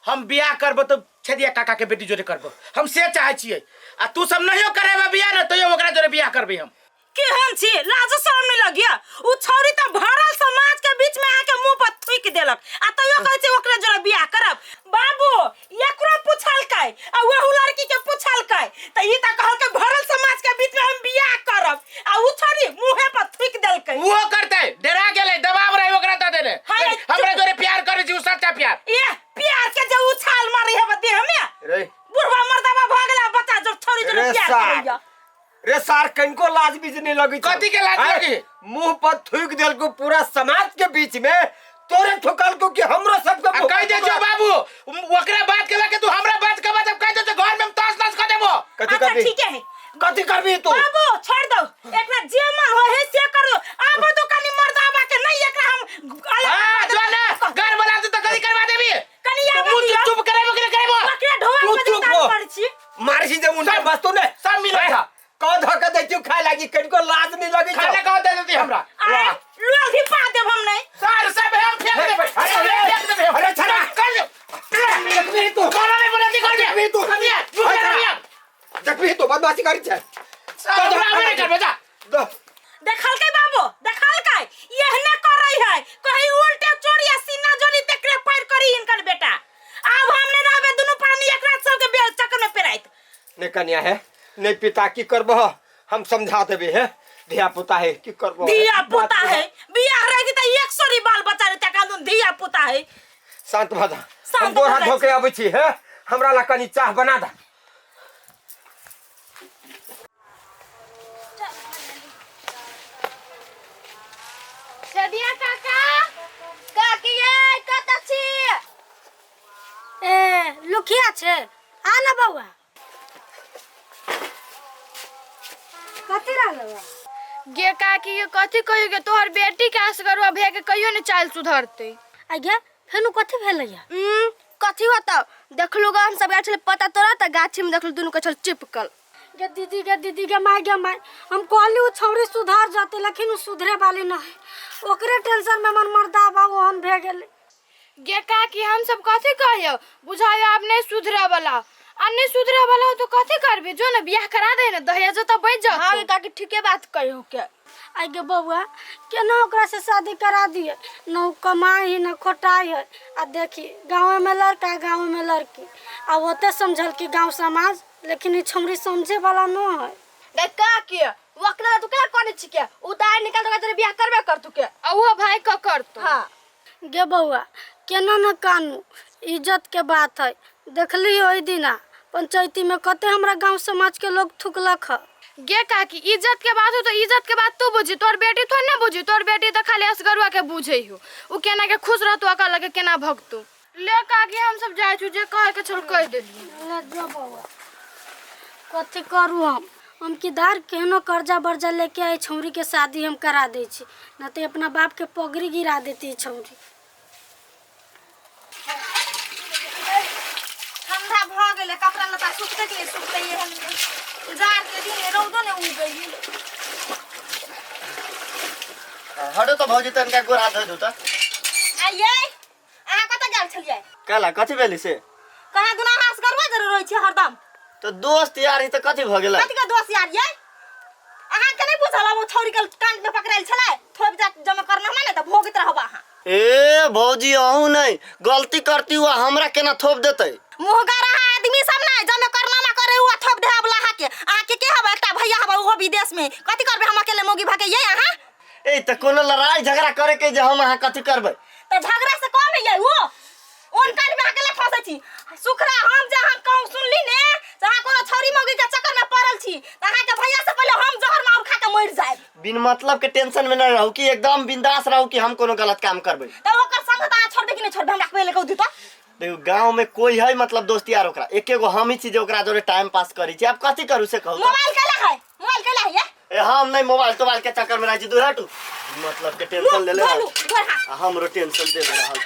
हम बियाह करबो तो छेदिया काका के बेटी जोरे करबो, हम से चाहै छियै। आ तू सब नहियो करेबे बियाह ने तैयो ओकरा जोरे बियाह करबै हम। केहन छी लाजो शरम नहीं लगिया? उ छौरी त भरल समाज के बीच में आके मुंह पर थूक देलक आ तैयो कहै छै ओकरे जोरे बियाह करब। बाबू एकरो पुछलकै आ वहु लड़की के पुछलकै त ई त कहलकै भरल समाज के बीच में हम बियाह करब आ उ छौरी मुंहे पर थूक देलकै। उहो करतै, डरा गेलै, दबाव रहे ओकरा दऽ देने। हाय, लेकिन हमरा जोरे प्यार करै छी उ सच्चा प्यार। ए प्यार के जे उछाल मारै हेबे देह में। रे बुढ़वा मर्दावा भऽ गेला बच्चा जो छौरी जोरे रे प्यार सार। करैया। रे सार कनिको लाज बीज नहीं लगै छौ। कथी के लाज आँय, लगी? मुंह पर थूक देलको पूरा समाज के बीच में, तोरे थूकलको कि हमरो सबके आ मुंह कहि पर दे छौ बाबू ओकरा बात केला के तू हमरा बात के बाद कहि दे छौ घर में हम ताश ताश कऽ देबो। कथी अच्छा करबी? ठीक है। कथी करबी तू? बाबू छोड़ दो एकरा जे मन होय है से करो। आबो तो कनी मर्दावा के नहीं एकरा हम अलग हां जो ना घर वाला से त कथी करवा देबी? कनी तू आबो मुंह दियो। चुप करेबो कि नहीं करेबो? ओकरा ढोआ तू पर चुप ताल हो। करै छी। मारै छी जे उनका सब- बस तू ने सब मिलल छा। कह धऽ के दै छियौ खाय लागी कनिको लाज नहीं लगै छौ। खाना कह दे देती हमरा। आरे लोल धिपा देब हम नहीं। सार सब हम फेंक देबै। अरे, सब अरे, फेंक देबै। अरे, छड़ा। कर दे। देखबी तू। कोना नहीं बोलती कर दे। देखबी तू। कर दे। मुंह अरे, पे छड़ा। रमिया। देखबी तू बदमाशी करै छै। सब हमरा नहीं करबे जा। दो। देखलकै बाबू देखलकै एहने करै है कहीं उल्टे चोरी आ सीना जोरी तेकरे पैर करी हिनकर बेटा। आब हम नहीं रहबे दुनू प्राणी एकरा सबके बेल चक्कर में पेराइत। नहीं कन्या है नहीं पिता की करबह हम समझा देबे है धिया पुता है की करबह धिया पुता है बियाह रह त एक सौ बाल बच्चा रे तका दुन धिया पुता है। शांत भऽ जा। शांत हम गोड़ हाथ भऽ जाइ धो के अबै छी है हमरा ला कनी चाह बना दा। सदिया काका काकी ये कतऽ छी? ए लुखिया छै आ ना बौआ। कथी रहल बा? गे काकी के कथी कहियो गे तोहर बेटी के असगरुआ भैया के कहियो ने चाल सुधरतै। आ गे फेनु कथी भेलैया? कथी होतौ देखलु ग हम सब गाछ छलै पत्ता तोड़ा त गाछी में देखलु दुनू के छल चिपकल। गे दीदी गे दीदी गे माय गे माय हम कहली उ छौरी सुधर जतै लेकिन उ सुधरे वाली न है, ओकरे टेंशन में मन मर्दा बाबू हम भे गेलै। गे काकी हम सब कथी कहियो बुझायो आब नहीं सुधरे वाला आ नहीं सुधरे वाला हो तो कथी करबी जो ना बियाह करा दे ना दहेज तो बच जाओ। हाँ गे काकी ठीके बात कहियो के। आई गे बौआ केना ओकरा से शादी करा दिए न उ कमाई है न खोटाई है आ देखी गाँव में लड़का गाँव में लड़की आ ओते समझल कि गाँव समाज लेकिन ई छौरी समझे वाला न है। गे काकी ओकरा तू केना करै छी के उ त आइ निकाल तोरा बियाह करबे करतू के आ उहो भाई क करतौ। हाँ गे बौआ केना न कानू इज्जत के बात है। देखली ओहि दिना पंचायती में कते हमरा गांव समाज के लोग थुकलक ह। गे काकी इज्जत के बात हो तो इज्जत के बात तू बुझी तोर बेटी थोड़ी ना बुझी तोर बेटी तो खाली असगरुआ के बुझे हो उ केना के खुश रहतू अकल लगे केना भगतू। ले काकी हम सब जाइ छु जे कहे के छल कह देली। ले जो बौआ कथी करू हम किधर केहनो कर्जा बर्जा लेके आई छौरी के शादी हम करा दै छी न तो अपना बाप के पगड़ी गिरा देती छौरी। ठंडा भ गेलै कपड़ा लत्ता सुखतै कि नहि सुखतै एहन जाड़ के दिन रौदो ने उगै। हटो त भौजी तनका गोर हाथ धो दू त। आइए, अहाँ कतऽ गेल छलियै? काला कथी भेलै से? कहाँ दुना हास करबा जरूर रहै छी हरदम। तो दोस्त यार ही त कथी भ गेलै? कथी के दोस्त यार ये? अहाँ के नहीं बुझल ओ छौरी के कान में पकड़ायल छलै, थोप जा जमा करना माने त भोगैत रहब अहाँ। ए भौजी अहूँ नहीं गलती करती हुआ हमरा केना थोप देतै? मुहगर अहाँ आदमी सब ना जमे करनामा करे हुआ थोप दे हबला अहाँ के। अहाँ के के हब एकटा भैया हब ओहो विदेश में, कथी करबे हम अकेले मोगी भागे ये अहाँ? ए त कोनो लड़ाई झगड़ा करे के जे हम अहाँ कथी करबै? त झगड़ा से कम है वो ओन कान में अकेले फंसे छी सुखरा। हम जे अहाँ कहूँ सुनली ने जे अहाँ कोनो छौरी मौगी के चक्कर में पड़ल छी त अहाँ के भैया से पहिले हम जहर मार खा के मर जाएब। बिन मतलब के टेंशन में नहीं रहू कि एकदम बिंदास रहू कि हम कोनो गलत काम करबै। त ओकर संग त अहाँ छोड़बे कि नहीं छोड़बे हमरा पहिले कहू दी त। देखू गांव में कोई है मतलब दोस्त यार ओकरा एके गो हम ही छी जे ओकरा जोरे टाइम पास करै छी। अब कथी करू से कहू त? मोबाइल केला है, मोबाइल केला है ये? ए हम नहीं मोबाइल तोबाइल के चक्कर में रहै छी, दूर हटू। मतलब के टेंशन ले ले धोलू, धोल हाथ। आ हमरो टेंशन दे रहल।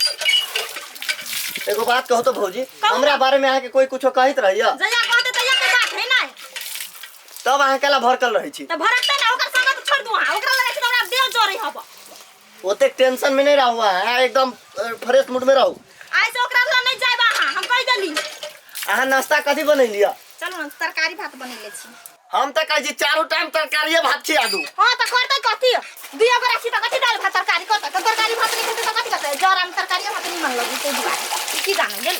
एगो बात कहू तो भौजी, हमरा बारे में अहाँ के कोई कुछो कहैत रहैया? जहिया कहते तहिया के बात है ना। तब अहाँ केला भड़कल रहै छी? त भड़कते ना, ओकर संग त छोड़ दू अहाँ, ओकरा लगे छी त हमरा देह जरै हब। ओतेक टेंशन में नहीं रहू अहाँ, एकदम फ्रेश मूड में रहू। आइ से ओकरा लग नहीं जायब अहाँ, हम कहि देली। अहाँ नाश्ता कथी बनेलियै? चलू ने तरकारी भात बनेले छी। हम त कहै छी चारू टाइम तरकारिये भात खिया दू। हां त करतै कथी? दुइयो गोरा छी त कथी दालि भात तरकारी करतै? त तरकारी भात नहीं खेतै त कथी करतै? जरा में तरकारी भात नहीं मन लगै ताहि दुआरे। की जाने गेल।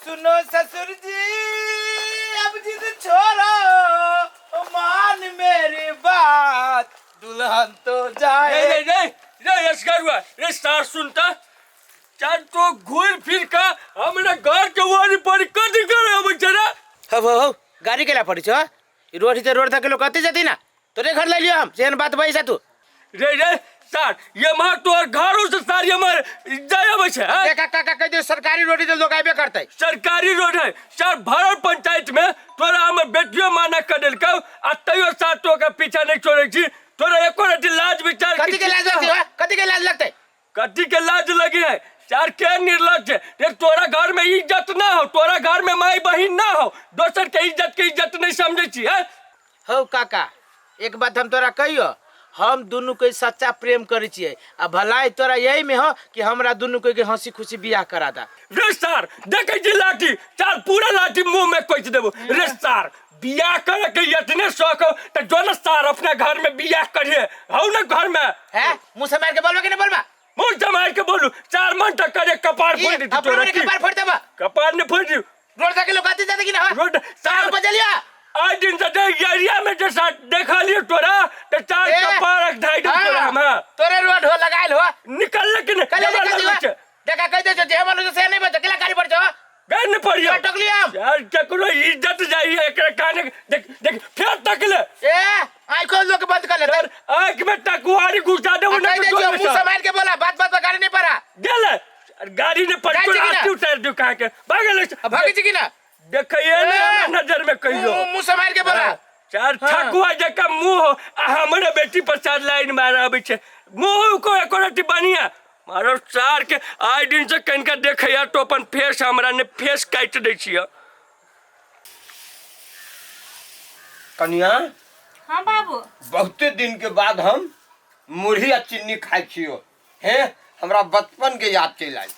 सुनो ससुर जी अब जिद छोड़ो मान मेरी बात, दुल्हन तो जाए। नहीं नहीं नहीं रे असगरुआ रे सार सुनता चार तो घूर फिर का हमरा घर के ओरी पर कथी करे अबै छै रे? हो हो हो गाड़ी केला पड़ी छो? ई रोड से रोड तक लोग कते जती ना तोरे घर ले लियो हम सेहन बात बैसा तू। रे रे सार ये मार तोर घरों से सार ये मार जाय अबै छै, हैं? देखा काका कह दे सरकारी रोड से लोग आबे करतै। सरकारी रोड है सार भरल पंचायत में तोरा हमर बेटियो माना कर देलकौ आ तैयो सार तो के पीछा नहीं छोड़ै छी। तोरा एको रति लाज विचार कथी के लाज लगतै? कथी के लाज लगतै? कथी के लाज लगी है सार? के निर्लज है रे? तोरा घर में इज्जत ना हो, तोरा घर में माई बहिन ना हो, दोसर के इज्जत नहीं समझै छी, हैं? हौ काका एक बात हम तोरा कहियो, हम दुनू के सच्चा प्रेम करै छियै आ भलाई तोरा यही में हो कि हमरा दुनू के हंसी खुशी बियाह करा दा। रे सार देखै छी लाठी चार पूरा लाठी मुंह में कोचि देबो। रे सार बियाह करे के इतने शौक हो त जो न सार अपना घर में बियाह करिए हौ न घर में है मुंह से मार के बोलबा कि नहीं बोलबा? मुंह से मार के बोलू चार मन तक करे कपार फोड़ दी अपना तोरा मन के की। कपार फोड़ देबा। कपार ने फोड़ दी। रोड तक लोग आते जाते कि ना? रोड सार बजलिया आज दिन से देख एरिया में जे साथ देखा लियो तोरा त चार कपार रख धाई दे तोरा हम। तोरे रोड हो लगाइल हो निकल ले कि नहीं? कल जबर निकल लगै दियो। छै। देखा कह दे जे हमन से नहीं बच केला गाड़ी पर जो गए नहीं पड़ियो। टकली हम। यार केकरो इज्जत जाई है एकरा काने देख देख फिर तकले। ए आंख खोल लोग बंद कर ले यार, आंख में टकुआरी घुसा दे कह दे जो मुंह संभाल के बोला बात बात पर गाड़ी नहीं पड़ा। गेले गाड़ी नहीं पड़ी जाई तो छी कि ना? आरती उतार दू कहाँ के भागल भागे छी कि ना? देखिए ने हमरा नजर में कहियो। मुंह संभाल के बोला। हाँ, चार ठकुआ जका मुंह हो, आ हमरे बेटी पर चार लाइन मार आबै छै मुंह को एको रति बढ़िया मारो सार के आइ दिन से कनिका देखैया तो अपन फेस हमरा ने फेस काटि दै छियै। कनिया। हाँ बाबू। बहुते दिन के बाद हम मुरही आ चीनी खाइ छियो हे, हमरा बचपन के याद चलि आयल।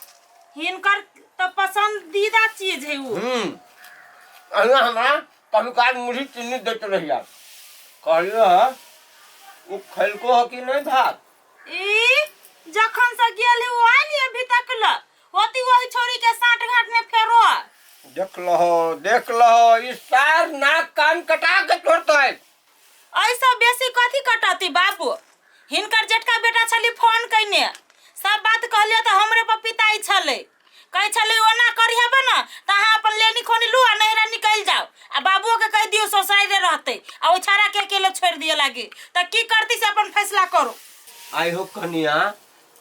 हिनकर तो पसंदीदा चीज है वो। अहिना हमरा कभी काल मुरही चीनी दैत रहिया। कहलियो है ओ खैलको है कि नहीं भात? ई जखन से गेल ही वो आयल अभी तक ल होती वही छोरी के साठ घाट में फेरो। देख लहो देख लहो ई सार नाक कान कटा के छोड़तै। ऐसा बेसी कथी कटती बाबू? हिनकर जेटका बेटा छली फोन कइने सब बात कहलिए त हमरे पर पिताई छलै, कहै छलै ओना करी हेबे न त अहाँ अपन लेनी खोनी लू आ नैहरा निकलि जाओ आ बाबुओ के कहि दियौ ससुरारे रहतै आ ओ छाड़ा के अकेले छोड़ि दिए लागी त की करती से अपन फैसला करू। आइ हो कनिया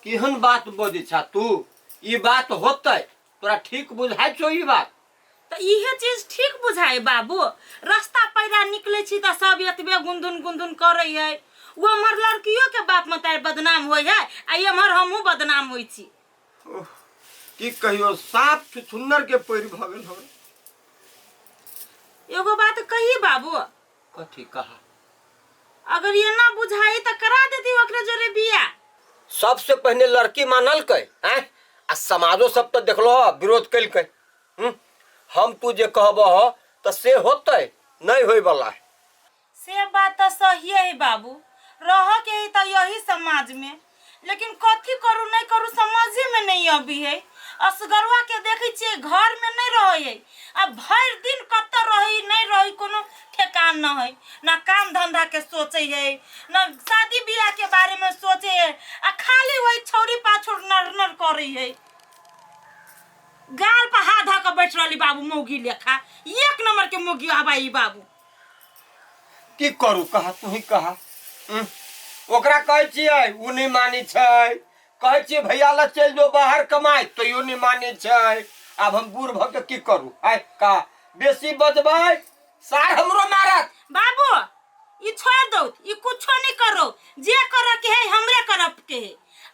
केहन बात बजै छा तू? ई बात होतै तोरा ठीक बुझाइ छौ ई बात? त इहे चीज ठीक बुझाइ बाबू। रास्ता पैरा निकलै छी त सब एतबे गुनधुन गुनधुन करै है, ओ हमर लड़कियो के बाप मतारी बदनाम होइ है आ एम्हर हमहूँ बदनाम होइ छी। ओह, की कहियो साफ छुछुन्नर के पैर भऽ गेल हमरा। एगो बात कही बाबू? कथी कहा? अगर ये ना बुझाई त करा देती ओकरे जोरे बियाह। सबसे पहिने लड़की मानलकै आँय आ समाजो सब तऽ देखलो ह विरोध केलकै हूँ हम तू जे कहबह तऽ से होतै नहि होइवला है। से बात तऽ सहिए है बाबू, रह के है तऽ यही समाज में, लेकिन कथी करू नहीं करू समझे में नहीं अबी है। असगरवा के देखै छियै घर में नहीं रहै है, आ भरि दिन कतऽ रहै नहीं रहै कोनो ठेकान न है, ना काम धंधा के सोचै है ना शादी बियाह के बारे में सोचै है, आ खाली वही छौरी पाछू नर नर करै है। गाल पर हाथ धऽ के बैठ रहली बाबू मौगी लेखा, एक नंबर के मौगी हवा ई बाबू। की करू कहा तू ही कहा। ओकरा कहै छियै ओ नहि मानै छै, कहै छियै भैया लग चलि जो बाहर कमाय तैयो नहि मानै छै। आब हम बूढ़ भऽ के की करू? आय का बेसी बजबै सार हमरो मारत। बाबू ई छोड़ दो, ई कुछो नहीं करो, जे करे के है हमरे करब के है।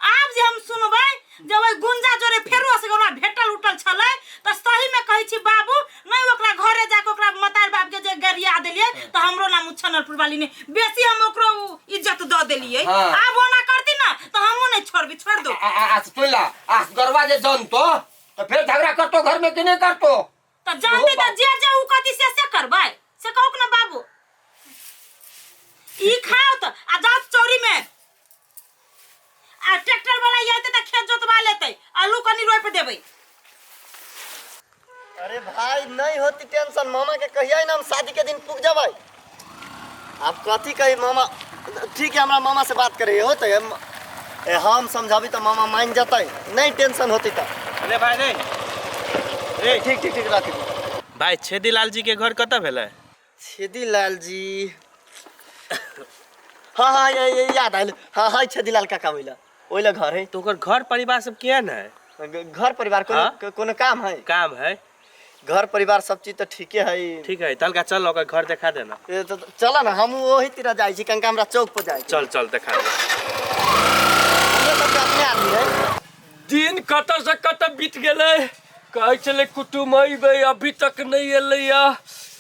आब जे हम सुनबै जे ओहि गुंजा जोरे फेरो असगरवा भेटल उटल छलै तऽ सही में कहै छी बाबू नहीं ओकरा घरे जाके ओकरा मतार बाप के जे गरिया देलियै तऽ हमरो नाम उच्छनलपुर वाली नहीं, बेसी हम ओकरो इज्जत दऽ देलियै। हाँ। आब ओना करती ना तऽ हमहूँ नहीं छोड़बी, छोड़ दो। आ सुन ला, असगरवा जे जनतो तऽ फेर झगड़ा करतो घर में कि नहीं करतो? तऽ जानते तऽ जे जे उ कहती से से करबै, से कहू ना बाबू। ई खाओ तऽ आ जाओ चौरी में, आ ट्रैक्टर वाला आते तऽ खेत जोतवा लेते, आलू कनी रोप देबै। अरे भाई नहीं होती टेंशन, मामा के कहिया ना हम शादी के दिन पुग जबै। आप कथी कही मामा? ठीक है हमरा मामा से बात करे होते, ए हम समझाबी तो मामा मान जतै, नहीं टेंशन होती तो। अरे भाई रे रे ठीक ठीक ठीक राखी। भाई छेदीलाल जी के घर कतऽ भेलै? छेदीलाल जी हाँ हाँ ये याद आयल, हाँ हाँ छेदीलाल काका ओइला ओइला घर है। तो ओकर घर परिवार सब केहन है? घर परिवार कोनो हाँ? कोनो काम है? काम है। घर परिवार सब चीज तो ठीके है। ठीक है तलका चल ओकर घर देखा देना। ए, तो चल ना हम वही तरह जाइ छी, कंका हमरा चौक पर जाइ। चल चल देखा दे। हमरो सबके अपने आदमी है। दिन कतऽ से कतऽ बीत गेलै, कहै छलै कुटुम अयबै अभी तक नहि एलैया,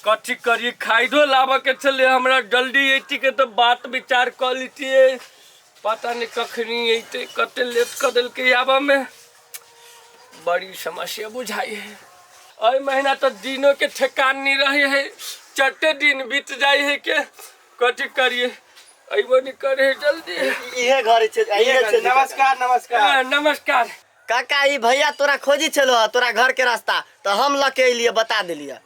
कथी करी? खाइदो लाबऽ के छलै हमरा, जल्दी अयती के तऽ बात विचार कऽ लैतियै, पता नहि कखनी अयतै, कते लेट कऽ देलकै आबऽ में, बड़ी समस्या बुझाइ है। एहि महीना तऽ दिनो के ठेकान नहि रहै है, चटे दिन बीत जाइ है के कथी करिए, अयबो नहि करे है जल्दी। इहे घर छै, इहे छै। नमस्कार नमस्कार। हाँ, नमस्कार काका। ई भैया तोरा खोजी छलो तोरा घर के रास्ता, तो हम लके अलिए बता दिलिए।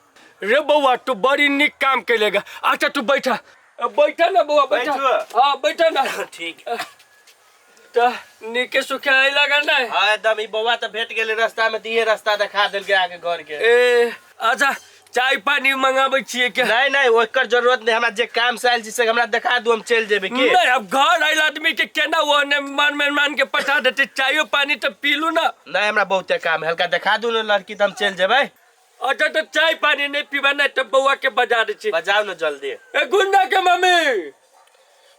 रे बौआ तू बड़ी निक काम कैलेगा। अच्छा तू बैठा बैठा ना बौआ बैठा। हाँ बैठा ना। ठीक तो नीके सुखे आई लगा ना? हाँ एकदम, ई बौआ तो भेट गेलै रास्ता में, तऽ इहे रास्ता देखा देलकै आगे घर के। ए अच्छा चाय पानी मंगाबै छियै के? नहीं नहीं ओकर जरूरत नहीं, हमरा जे काम से आयल छी से हमरा देखा दू, हम चलि जेबै। की नहीं अब घर आयल आदमी के केना वो ने मान मान मान के पठा देते, चायो पानी तो पीलू ना। नहीं हमरा बहुते काम है, हल्का देखा दू ने लड़की तऽ हम चलि जेबै। अच्छा तो चाय पानी नहीं पीबा नहीं तो बौआ के बजा दै छी। बजाउ ने जल्दी। ए गुंडा के मम्मी,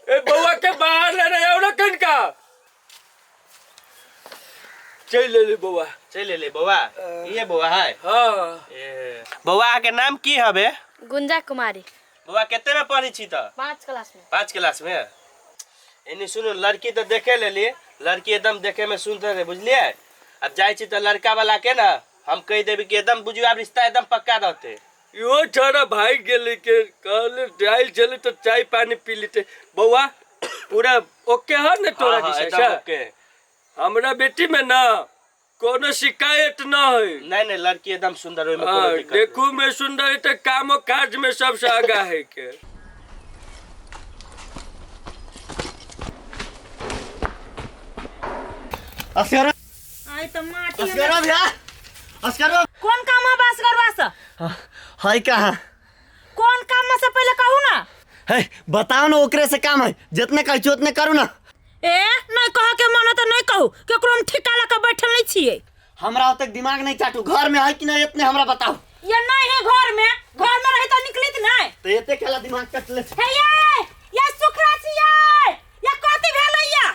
ए बौआ के बाहर लेने आउ ना कनका। चलि एलै बौआ। चलि एलै बौआ? ये बौआ है? हाँ। ए बौआ के नाम की हबे? गुंजा कुमारी। बौआ कते में पढ़ै छी तऽ? 5 क्लास में। 5 क्लास में? एनी सुनू, लड़की तऽ देखे लेली, लड़की एकदम देखे में सुंदर है बुझलियै। अब जाइ छी तऽ लड़का वाला के ना हम कहि देबै कि एकदम बुझियौ आब रिश्ता एकदम पक्का रहतै। इहो छोरा भागि गेलै के कहले जाइल छलै तऽ चाय पानी पी लेतै। बौआ पूरा ओके है ने तोरा? हाँ, जे एकदम छै? ओके। हमरा बेटी में ना कोनो शिकायत न है। नहीं नहीं लड़की एकदम सुंदर, ओहिमे कोनो हाँ, दिक्कत नहीं। देखू में सुंदर है तऽ कामो काज में सबसे आगा है के। असगरवा आई तऽ माटी असगरवा भैया, असगरवा। कोन काम है असगरवा से? है कहाँ? कोन काम से पहले कहू ना। है बताओ ना, ओकरे से काम है, जितने कहै छी उतने करू ना। ए नहीं कह के मन तो नहीं कहू, केकरो हम ठिका लगा के बैठल नहीं छियै। हमरा ओतेक दिमाग नहीं चाटू, घर में है कि नहीं इतने हमरा बताओ। ये नहीं है घर में, घर में रहे तो निकलित नहीं। तो एते खेला दिमाग कटले। हे ये सुखरा छियै, ये कथी भेलै या?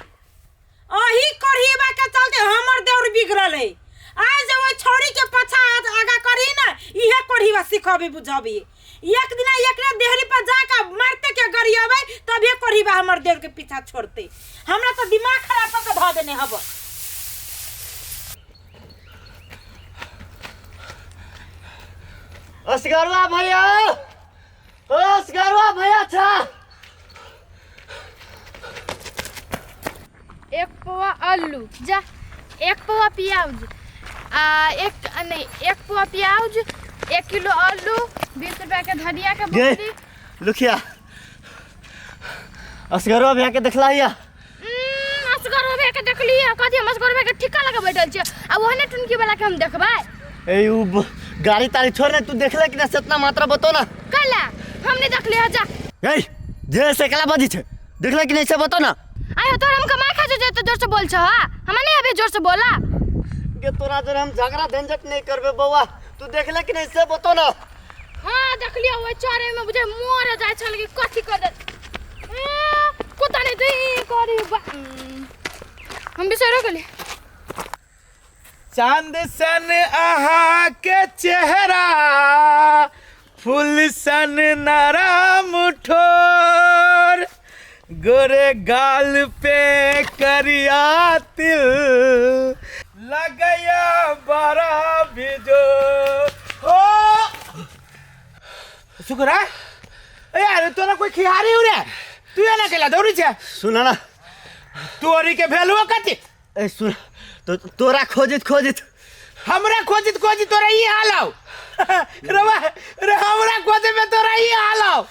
अही कढ़ीबा के चलते हमर देउर बिगड़ल है। आज जे ओहि छौड़ी के पाछा आगा करी ना, इहे कढ़ीबा सिखबी बुझबी। एक दिना एकरे देहरी पर जाके मारते के गरियबै तबे कोढ़ीबा हमर देर के पीछा छोड़ते। हमरा तो दिमाग खराब कऽ के धऽ देने हब। असगरवा भैया, ओ असगरवा भैया छा। एक पौआ आलू जा, एक पौआ प्याज आ एक नहीं एक पौआ प्याज, 1 किलो आलू, 20 रुपया के धनिया के गे बोरी। लुखिया असगरवा भैया के देखला हिया? असगरवा भैया के देखली है, कथी हम असगरवा भैया के ठिका लगा बैठल छियै आ ओहने टुनकी वाला के हम देखबै। ए उ गाड़ी ताड़ी छोड़ ने, तू देखले कि ना से इतना मात्रा बतो ना। कला हम नहीं देखली है जा। ए जे से कला बजी छे देखले कि नहीं से बतो ना। आयो तोर हम कमाई खा जो तो जोर से बोल छ, हां हम नहीं अबे जोर से बोला। के तोरा जरे हम झगड़ा झंझट नहीं करबे बौआ, तू देखले कि नहीं से बतो ना। हां देखलियो ओइ चरे में बुझे मोर जाय छल कि कथी कर दे। ए कुत्ता नहीं दे करी हम बिसरो गेली। चांद सन आहा के चेहरा, फूल सन नरम ठोर, गोरे गाल पे करिया तिल, लगया बड़ा बिजो। ओ शुक्र है यार तोरा कोई खिहारी हो रे, तू एना केला दौड़ी छे? सुन ना तोरी के भेलुओ कथी? ए सुन तो तोरा खोजित खोजित हमरा खोजित खोजित तोरा ई हाल आओ। रवा रे हमरा खोजे में तोरा ई हाल आओ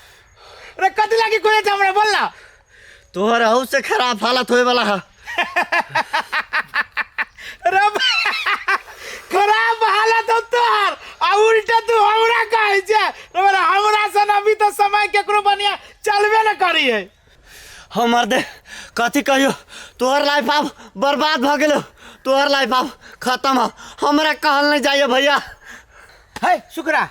रे, कथी लागी खोजे छे हमरा बोल ना। तोहर हौ से खराब हालत होए वाला है। रे खराब हालत हो तोहर आ उल्टा तू हमरा कहै छे। रे हमरा सन अभी तो समय केकरो बढ़िया चलबे न करी है। हमर दे कथी कहियो, तोहर लाइफ आब बर्बाद भ गेलो, तोहर लाइफ आब खत्म हो, हमरा कहल नहीं जाइए भैया। है शुक्रा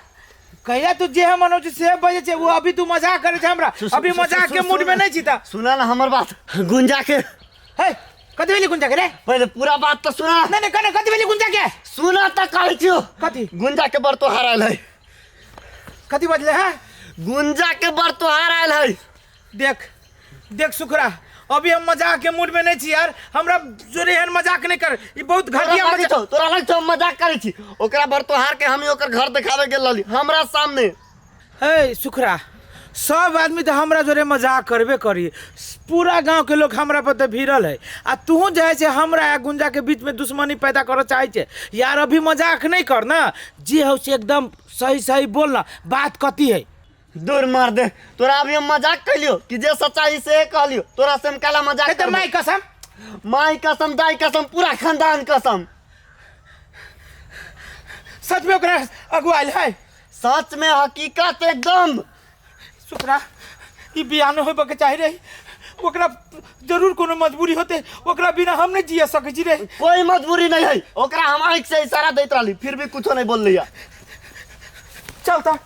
कहिया तू जे हम मनौ से बजे छे वो अभी तू मजाक करे छे हमरा, अभी मजाक के मूड में नहीं छी ता। सुना ना हमर बात गुंजा के। है कथी भेली गुंजा के रे? पहले पूरा बात तो सुना। नहीं नहीं कने कथी भेली गुंजा के? सुना त कहै छियो। कथी? गुंजा के बर तोहार आयल है। कथी बजले है? गुंजा के बर तोहार आयल है। देख देख सुखरा अभी हम मजाक के मूड में नहीं छी यार, हमरा जोरे एहन मजाक नहीं कर, ई बहुत घटिया मजाक। तोरा लग छौ मजाक करै छी? ओकरा बर तोहार के हम ओकर घर देखावे गेल रहली हमरा सामने। ए सुखरा सब आदमी तो हमरा जोरे मजाक करबे करी, पूरा गांव के लोग हमरा पर तो भिड़ल है आ तूहू जे है हमरा आ गुंजा के बीच में दुश्मनी पैदा करऽ चाहै छे यार। अभी मजाक नहीं कर ना, जे हो से एकदम सही सही बोल ना, बात कथी है? दूर मार दे तोरा अभी हम मजाक कैलियो कि जे सच्चाई से कहलियो, तोरा से हम काला मजाक तो माई कसम, माई कसम, दाई कसम, पूरा खानदान कसम। सच में ओकरा अगुआल है? सच में हकीकत एकदम। सुकरा ई बियाह न होबे के चाही रे, ओकरा जरूर कोनो मजबूरी होते, ओकरा बिना हम नहीं जिया सकै छी रे। कोई मजबूरी नहीं है, ओकरा हम आँख से इशारा दैत रहली फिर भी कुछो नहीं बोलली। चल त